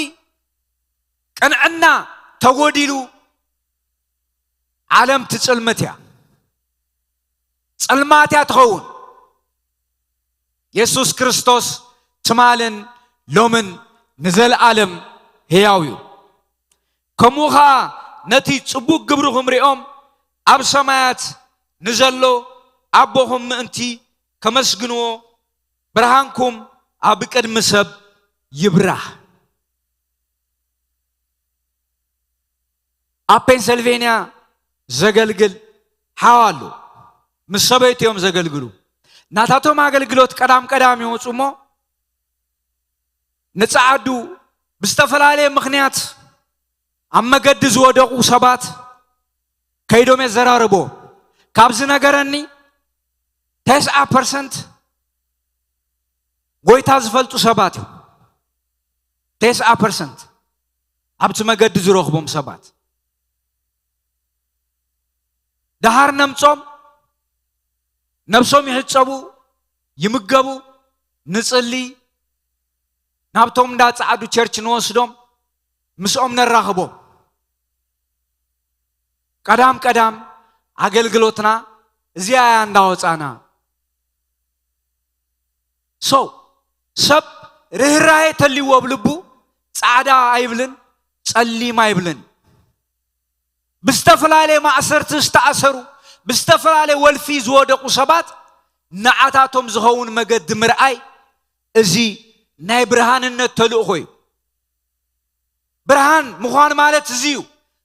ቅንዕና ተጎዲሉ፣ ዓለም ትጽልምት እያ። ጸልማት እያ ትኸውን። የሱስ ክርስቶስ ትማልን ሎምን ንዘለኣለም ህያው እዩ። ከምኡ ኸኣ ነቲ ጽቡቕ ግብርኹም ሪኦም ኣብ ሰማያት ንዘሎ ኣቦኹም ምእንቲ ከመስግንዎ ብርሃንኩም ኣብ ቅድሚ ሰብ ይብራህ። ኣብ ፔንሰልቬንያ ዘገልግል ሓው ኣሎ። ምስ ሰበይቱ እዮም ዘገልግሉ። ናታቶም ኣገልግሎት ቀዳም ቀዳም ይወጹ እሞ ንጸዓዱ ብዝተፈላለየ ምኽንያት ኣብ መገዲ ዝወደቑ ሰባት ከይዶም የዘራርቦ። ካብ ዝነገረኒ ተስዓ ፐርሰንት ጎይታ ዝፈልጡ ሰባት እዮም። ተስዓ ፐርሰንት ኣብቲ መገዲ ዝረኽቦም ሰባት። ደሃር ነምጾም፣ ነብሶም ይሕጸቡ፣ ይምገቡ፣ ንጽሊ፣ ናብቶም እንዳ ጸዓዱ ቸርች ንወስዶም፣ ምስኦም ነራኽቦም። ቀዳም ቀዳም ኣገልግሎትና እዚኣ እያ እንዳወጻና። So፣ ሰብ ርህራሄ ተልዎ ኣብ ልቡ ጻዕዳ ኣይብልን፣ ጸሊም ኣይብልን። ብዝተፈላለየ ማእሰርቲ ዝተኣሰሩ፣ ብዝተፈላለየ ወልፊ ዝወደቑ ሰባት ንዓታቶም ዝኸውን መገዲ ምርኣይ፣ እዚ ናይ ብርሃንነት ተልእኾ እዩ። ብርሃን ምዃን ማለት እዚ እዩ።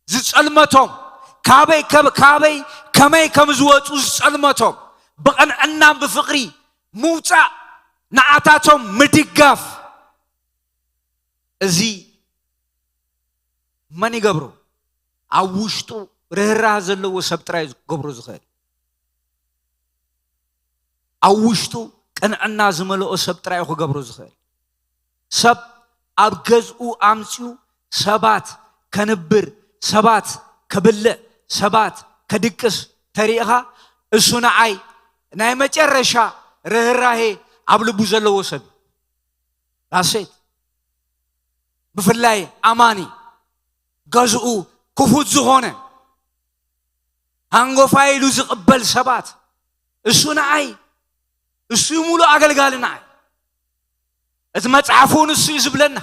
ዝጸልመቶም ካበይ ከብ- ካበይ ከመይ ከም ዝወጹ ዝጸልመቶም ብቕንዕናን ብፍቕሪ ምውጻእ፣ ንዓታቶም ምድጋፍ። እዚ መን ይገብሮ? ኣብ ውሽጡ ርህራህ ዘለዎ ሰብ ጥራይ ክገብሮ ዝኽእል። ኣብ ውሽጡ ቅንዕና ዝመልኦ ሰብ ጥራይ ክገብሮ ዝኽእል። ሰብ ኣብ ገዝኡ ኣምጺኡ ሰባት ከንብር፣ ሰባት ከብልዕ፣ ሰባት ከድቅስ ተሪእኻ፣ እሱ ንዓይ ናይ መጨረሻ ርህራሄ ኣብ ልቡ ዘለዎ ሰብ እዩ። ዳሴት ብፍላይ ኣማኒ ገዝኡ ክፉት ዝኾነ ሃንጎፋ ኢሉ ዝቕበል ሰባት፣ እሱ ንዓይ፣ እሱ እዩ ሙሉእ ኣገልጋሊ ንዓይ። እቲ መጽሓፉ ንሱ እዩ ዝብለና።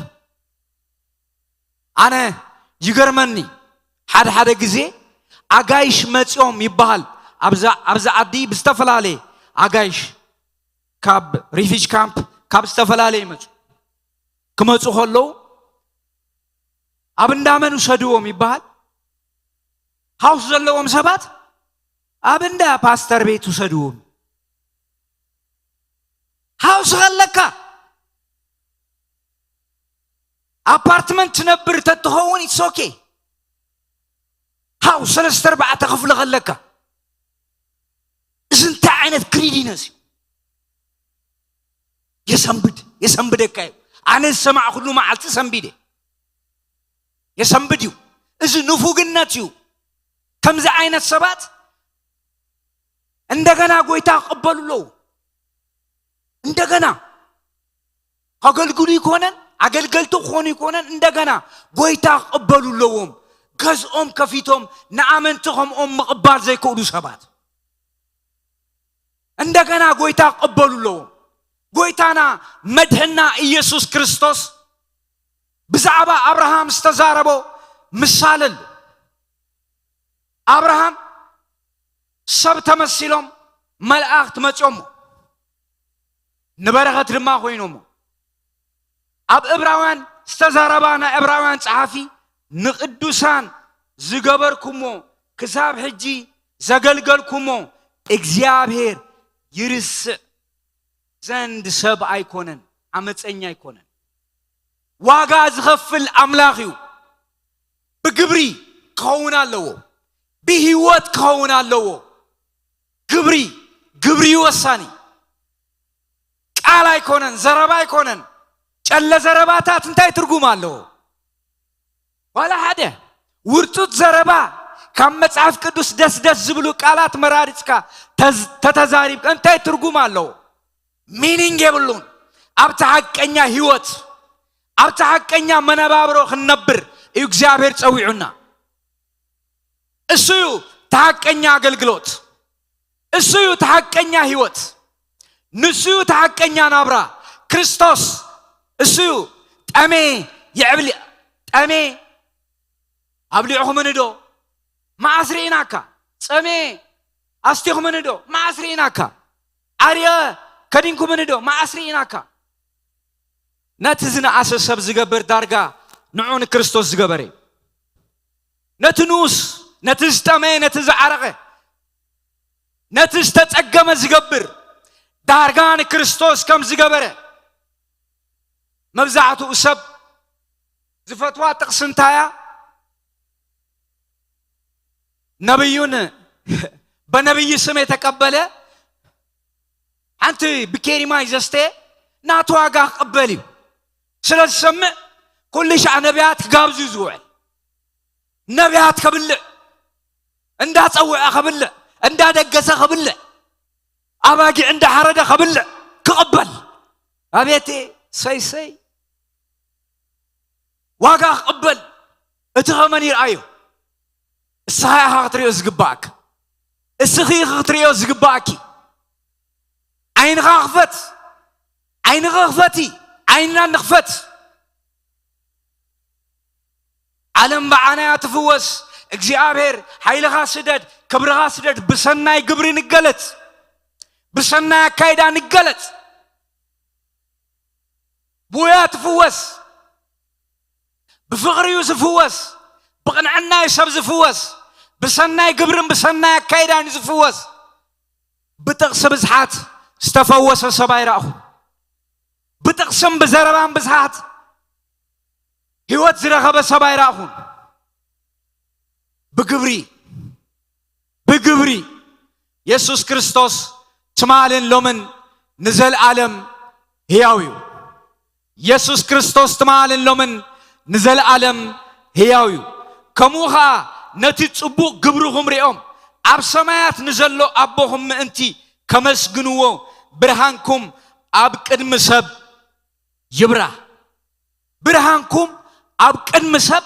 ኣነ ይገርመኒ፣ ሓደ ሓደ ግዜ ኣጋይሽ መጺኦም ይበሃል። ኣብዛ ኣብዚ ዓዲ ብዝተፈላለየ ኣጋይሽ ካብ ሪፊጅ ካምፕ ካብ ዝተፈላለየ ይመጹ። ክመጹ ከለዉ ኣብ እንዳመን ውሰድዎም ይበሃል። ሃውስ ዘለዎም ሰባት ኣብ እንዳ ፓስተር ቤት ውሰድዎም። ሃውስ ከለካ ኣፓርትመንት ትነብር ተትኸውን it's okay። ሃው ሰለስተ ኣርባዕተ ክፍሊ ከለካ እዚ እንታይ ዓይነት ግሪዲነስ እዩ? የሰንብድ የሰንብደካ እዩ። ኣነ ዝሰማዕኩሉ መዓልቲ ሰንቢደ የሰንብድ እዩ። እዚ ንፉግነት እዩ። ከምዚ ዓይነት ሰባት እንደገና ጎይታ ክቕበሉ ኣለዉ። እንደገና ከገልግሉ ይኮነን ኣገልገልቲ ክኾኑ ይኮነን እንደገና ጎይታ ክቕበሉ ኣለዎም። ገዝኦም ከፊቶም ንኣመንቲ ከምኦም ምቕባል ዘይክእሉ ሰባት እንደገና ጎይታ ክቕበሉ ኣለዎም። ጎይታና መድሕና ኢየሱስ ክርስቶስ ብዛዕባ ኣብርሃም ዝተዛረቦ ምሳለ ኣሎ። ኣብርሃም ሰብ ተመሲሎም መላእኽት መጺኦሞ ንበረኸት ድማ ኮይኖሞ። ኣብ ዕብራውያን ዝተዛረባ ናይ ዕብራውያን ጸሓፊ ንቅዱሳን ዝገበርኩሞ ክሳብ ሕጂ ዘገልገልኩሞ እግዚኣብሔር ይርስዕ ዘንድ ሰብ ኣይኮነን፣ ዓመፀኛ ኣይኮነን። ዋጋ ዝኸፍል ኣምላኽ እዩ። ብግብሪ ክኸውን ኣለዎ፣ ብህይወት ክኸውን ኣለዎ። ግብሪ ግብሪ እዩ ወሳኒ። ቃል ኣይኮነን፣ ዘረባ ኣይኮነን። ጨለ ዘረባታት እንታይ ትርጉም ኣለዎ? ዋላ ሓደ ውርጡት ዘረባ ካብ መጽሓፍ ቅዱስ ደስ ደስ ዝብሉ ቃላት መራሪጽካ ተዝ- ተተዛሪብካ እንታይ ትርጉም ኣለዎ? ሚኒንግ የብሉን። ኣብቲ ሓቀኛ ህይወት ኣብቲ ሓቀኛ መነባብሮ ክንነብር እዩ እግዚኣብሔር ጸዊዑና። እሱ እዩ እቲ ሓቀኛ ኣገልግሎት። እሱ እዩ እቲ ሓቀኛ ህይወት። ንሱ እዩ እቲ ሓቀኛ ናብራ። ክርስቶስ እሱ እዩ። ጠሜ የዕብሊ ጠሜ ኣብሊዕኹምኒ ዶ? መዓስ ርኢናካ? ጸሜ ኣስቲኹምኒ ዶ? መዓስ ርኢናካ? ዓርየ ከዲንኩምኒ ዶ? መዓስ ርኢናካ? ነቲ ዝነኣሰ ሰብ ዝገብር ዳርጋ ንዑ ንክርስቶስ ዝገበረ እዩ። ነቲ ንኡስ፣ ነቲ ዝጠመየ፣ ነቲ ዝዓረቐ፣ ነቲ ዝተጸገመ ዝገብር ዳርጋ ንክርስቶስ ከም ዝገበረ መብዛሕትኡ ሰብ ዝፈትዋ ጥቕሲ እንታይ እያ? ነብዩን በነብይ ስም የተቀበለ ሓንቲ ብኬሪ ማይ ዘስተ ናቱ ዋጋ ክቕበል እዩ። ስለ ዝሰምዕ ኩሉ ሻዕ ነቢያት ክጋብዙ እዩ ዝውዕል። ነቢያት ከብልዕ፣ እንዳጸውዐ ከብልዕ፣ እንዳደገሰ ከብልዕ፣ ኣባጊዕ እንዳሓረደ ከብልዕ ክቕበል። ኣቤቴ ሰይሰይ ዋጋ ክቕበል። እቲ ኸመን ይርኣዮ? እስኻ ኢኻ ክትሪኦ ዝግባእካ። እስኺ ኢኺ ክትሪኦ ዝግባእኪ። ዓይንኻ ክፈት። ዓይንኻ ክፈቲ። ዓይንና ንኽፈት። ዓለም ብዓናያ ትፍወስ። እግዚኣብሔር ሓይልኻ ስደድ፣ ክብርኻ ስደድ። ብሰናይ ግብሪ ንገለጽ። ብሰናይ ኣካይዳ ንገለጽ። ብውያ ትፍወስ። ብፍቕሪ እዩ ዝፍወስ። ብቕንዕና እዩ ሰብ ዝፍወስ። ብሰናይ ግብርን ብሰናይ ኣካይዳን እዩ ዝፍወስ። ብጥቕሲ ብዝሓት ዝተፈወሰ ሰብ ኣይረኣኹ። ብጥቕስን ብዘረባን ብዝሓት ህይወት ዝረኸበ ሰብ ኣይረኣኹን። ብግብሪ፣ ብግብሪ። የሱስ ክርስቶስ ትማልን ሎምን ንዘለኣለም ህያው እዩ። የሱስ ክርስቶስ ትማልን ሎምን ንዘለኣለም ህያው እዩ። ከምኡ ኸኣ ነቲ ጽቡቕ ግብርኹም ሪኦም ኣብ ሰማያት ንዘሎ ኣቦኹም ምእንቲ ከመስግንዎ ብርሃንኩም ኣብ ቅድሚ ሰብ ይብራህ። ብርሃንኩም ኣብ ቅድሚ ሰብ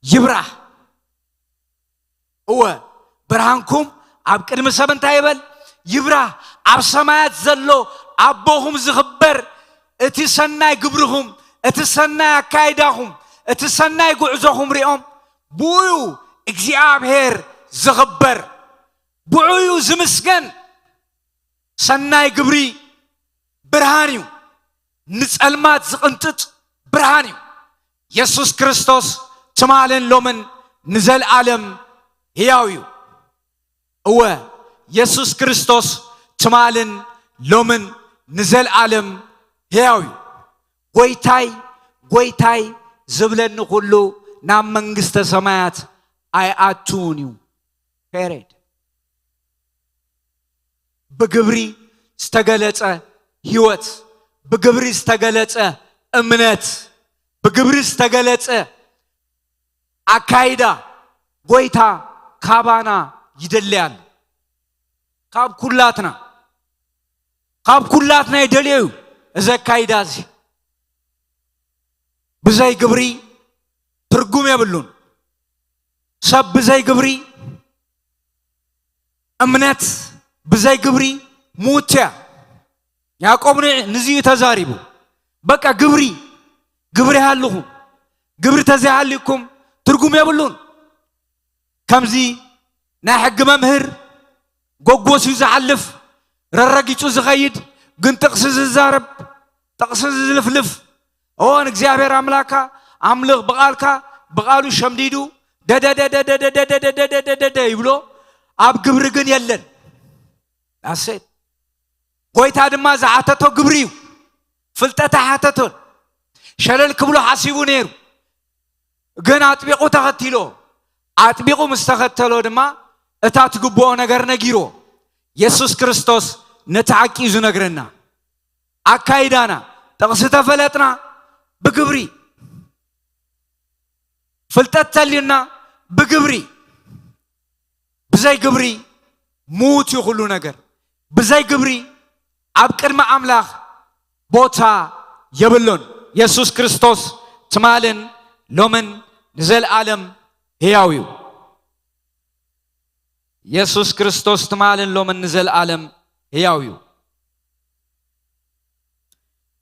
ይብራህ። እወ፣ ብርሃንኩም ኣብ ቅድሚ ሰብ እንታይ ይበል? ይብራህ። ኣብ ሰማያት ዘሎ ኣቦኹም ዝኽበር እቲ ሰናይ ግብርኹም፣ እቲ ሰናይ ኣካይዳኹም፣ እቲ ሰናይ ጉዕዞኹም ሪኦም ብኡ እዩ እግዚኣብሔር ዝኽበር። ብኡ እዩ ዝምስገን። ሰናይ ግብሪ ብርሃን እዩ። ንጸልማት ዝቕንጥጥ ብርሃን እዩ። የሱስ ክርስቶስ ትማልን ሎምን ንዘለኣለም ህያው እዩ። እወ፣ የሱስ ክርስቶስ ትማልን ሎምን ንዘለኣለም ህያው እዩ። ጎይታይ፣ ጎይታይ ዝብለኒ ኩሉ ናብ መንግስተ ሰማያት ኣይኣትውን እዩ። ፔሬድ። ብግብሪ ዝተገለጸ ህይወት፣ ብግብሪ ዝተገለጸ እምነት፣ ብግብሪ ዝተገለጸ ኣካይዳ ጎይታ ካባና ይደሊ ኣሎ። ካብ ኩላትና፣ ካብ ኩላትና ይደልዮ እዩ እዚ ኣካይዳ እዚ። ብዘይ ግብሪ ትርጉም የብሉን። ሰብ ብዘይ ግብሪ፣ እምነት ብዘይ ግብሪ ምውት እያ። ያዕቆብ ን-፣ ንዚ እዩ ተዛሪቡ። በቃ ግብሪ፣ ግብሪ ይሃልኹም። ግብሪ ተዘይሃልዩኩም ትርጉም የብሉን። ከምዚ ናይ ሕጊ መምህር ጎጎስ እዩ ዝሓልፍ፣ ረረጊጹ ዝኸይድ፣ ግን ጥቕሲ ዝዛረብ፣ ጥቕሲ ዝልፍልፍ፣ እዎ ንእግዚኣብሔር ኣምላካ ኣምልኽ፣ ብቓልካ፣ ብቓሉ ሸምዲዱ፣ ደደደደደደደደደደደደ ይብሎ፣ ኣብ ግብሪ ግን የለን። ዳሴት። ጎይታ ድማ ዝሓተቶ ግብሪ እዩ። ፍልጠት ኣይሓተቶን። ሸለል ክብሎ ሓሲቡ ነይሩ። ግን ኣጥቢቑ ተኸቲሎ። ኣጥቢቑ ምስ ተኸተሎ ድማ እታ ትግብኦ ነገር ነጊርዎ። የሱስ ክርስቶስ ነቲ ሓቂ እዩ ዝነግረና። ኣካይዳና፣ ጥቕሲ ተፈለጥና ብግብሪ፣ ፍልጠት ተልዩና ብግብሪ። ብዘይ ግብሪ ምዉት እዩ ኩሉ ነገር። ብዘይ ግብሪ ኣብ ቅድሚ ኣምላኽ ቦታ የብሉን። የሱስ ክርስቶስ ትማልን ሎምን ንዘለኣለም ህያው እዩ። የሱስ ክርስቶስ ትማልን ሎምን ንዘለኣለም ህያው እዩ።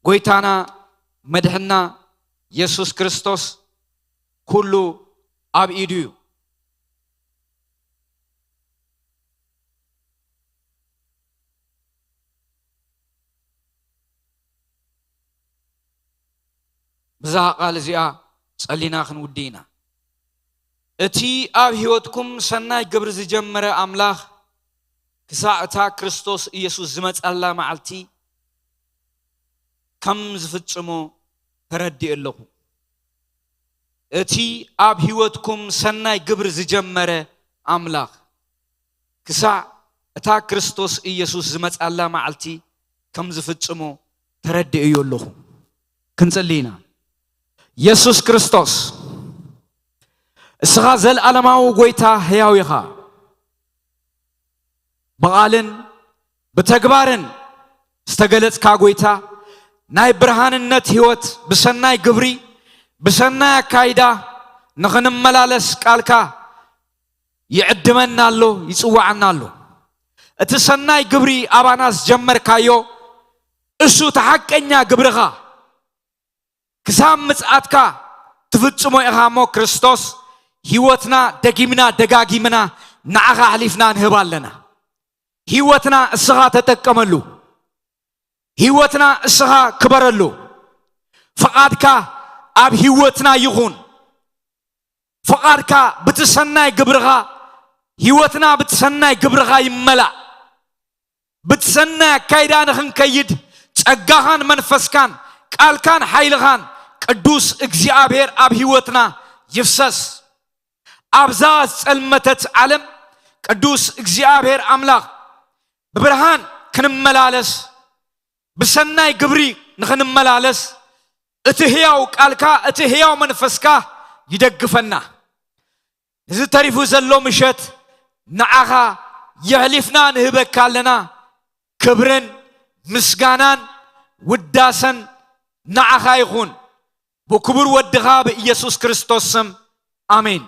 ጎይታና መድሕና የሱስ ክርስቶስ ኩሉ ኣብ ኢዱ እዩ። ብዛ ቃል እዚኣ ጸሊና ክንውዲ ኢና። እቲ ኣብ ህይወትኩም ሰናይ ግብሪ ዝጀመረ ኣምላኽ ክሳዕ እታ ክርስቶስ ኢየሱስ ዝመጸላ መዓልቲ ከም ዝፍጽሞ ተረዲእ ኣለኹ። እቲ ኣብ ህይወትኩም ሰናይ ግብሪ ዝጀመረ ኣምላኽ ክሳዕ እታ ክርስቶስ ኢየሱስ ዝመጻላ መዓልቲ ከም ዝፍጽሞ ተረዲእዮ ኣለኹ። ክንጽሊ ኢና። የሱስ ክርስቶስ፣ እስኻ ዘለኣለማዊ ጎይታ ህያው ኢኻ። ብቓልን ብተግባርን ዝተገለጽካ ጎይታ፣ ናይ ብርሃንነት ህይወት ብሰናይ ግብሪ፣ ብሰናይ ኣካይዳ ንኽንመላለስ ቃልካ ይዕድመና ኣሎ፣ ይጽውዓና ኣሎ። እቲ ሰናይ ግብሪ ኣባና ዝጀመርካዮ፣ እሱ እቲ ሓቀኛ ግብርኻ ክሳብ ምጽኣትካ ትፍጽሞ ኢኻ እሞ፣ ክርስቶስ፣ ህይወትና ደጊምና ደጋጊምና ንዓኻ ኣሕሊፍና ንህብ ኣለና። ህይወትና እስኻ ተጠቀመሉ። ህይወትና እስኻ ክበረሉ። ፍቓድካ ኣብ ህይወትና ይኹን። ፍቓድካ ብቲ ሰናይ ግብርኻ፣ ህይወትና ብቲ ሰናይ ግብርኻ ይመላእ። ብቲ ሰናይ ኣካይዳ ንኽንከይድ ጸጋኻን መንፈስካን ቃልካን ሓይልኻን ቅዱስ እግዚኣብሔር ኣብ ህይወትና ይፍሰስ። ኣብዛ ዝጸልመተት ዓለም ቅዱስ እግዚኣብሔር ኣምላኽ ብብርሃን ክንመላለስ፣ ብሰናይ ግብሪ ንኽንመላለስ እቲ ህያው ቃልካ፣ እቲ ህያው መንፈስካ ይደግፈና። እዚ ተሪፉ ዘሎ ምሸት ንዓኻ የሕሊፍና ንህበካ ኣለና። ክብርን ምስጋናን ውዳሰን ንዓኻ ይኹን፣ ብክቡር ወድኻ ብኢየሱስ ክርስቶስ ስም፣ ኣሜን።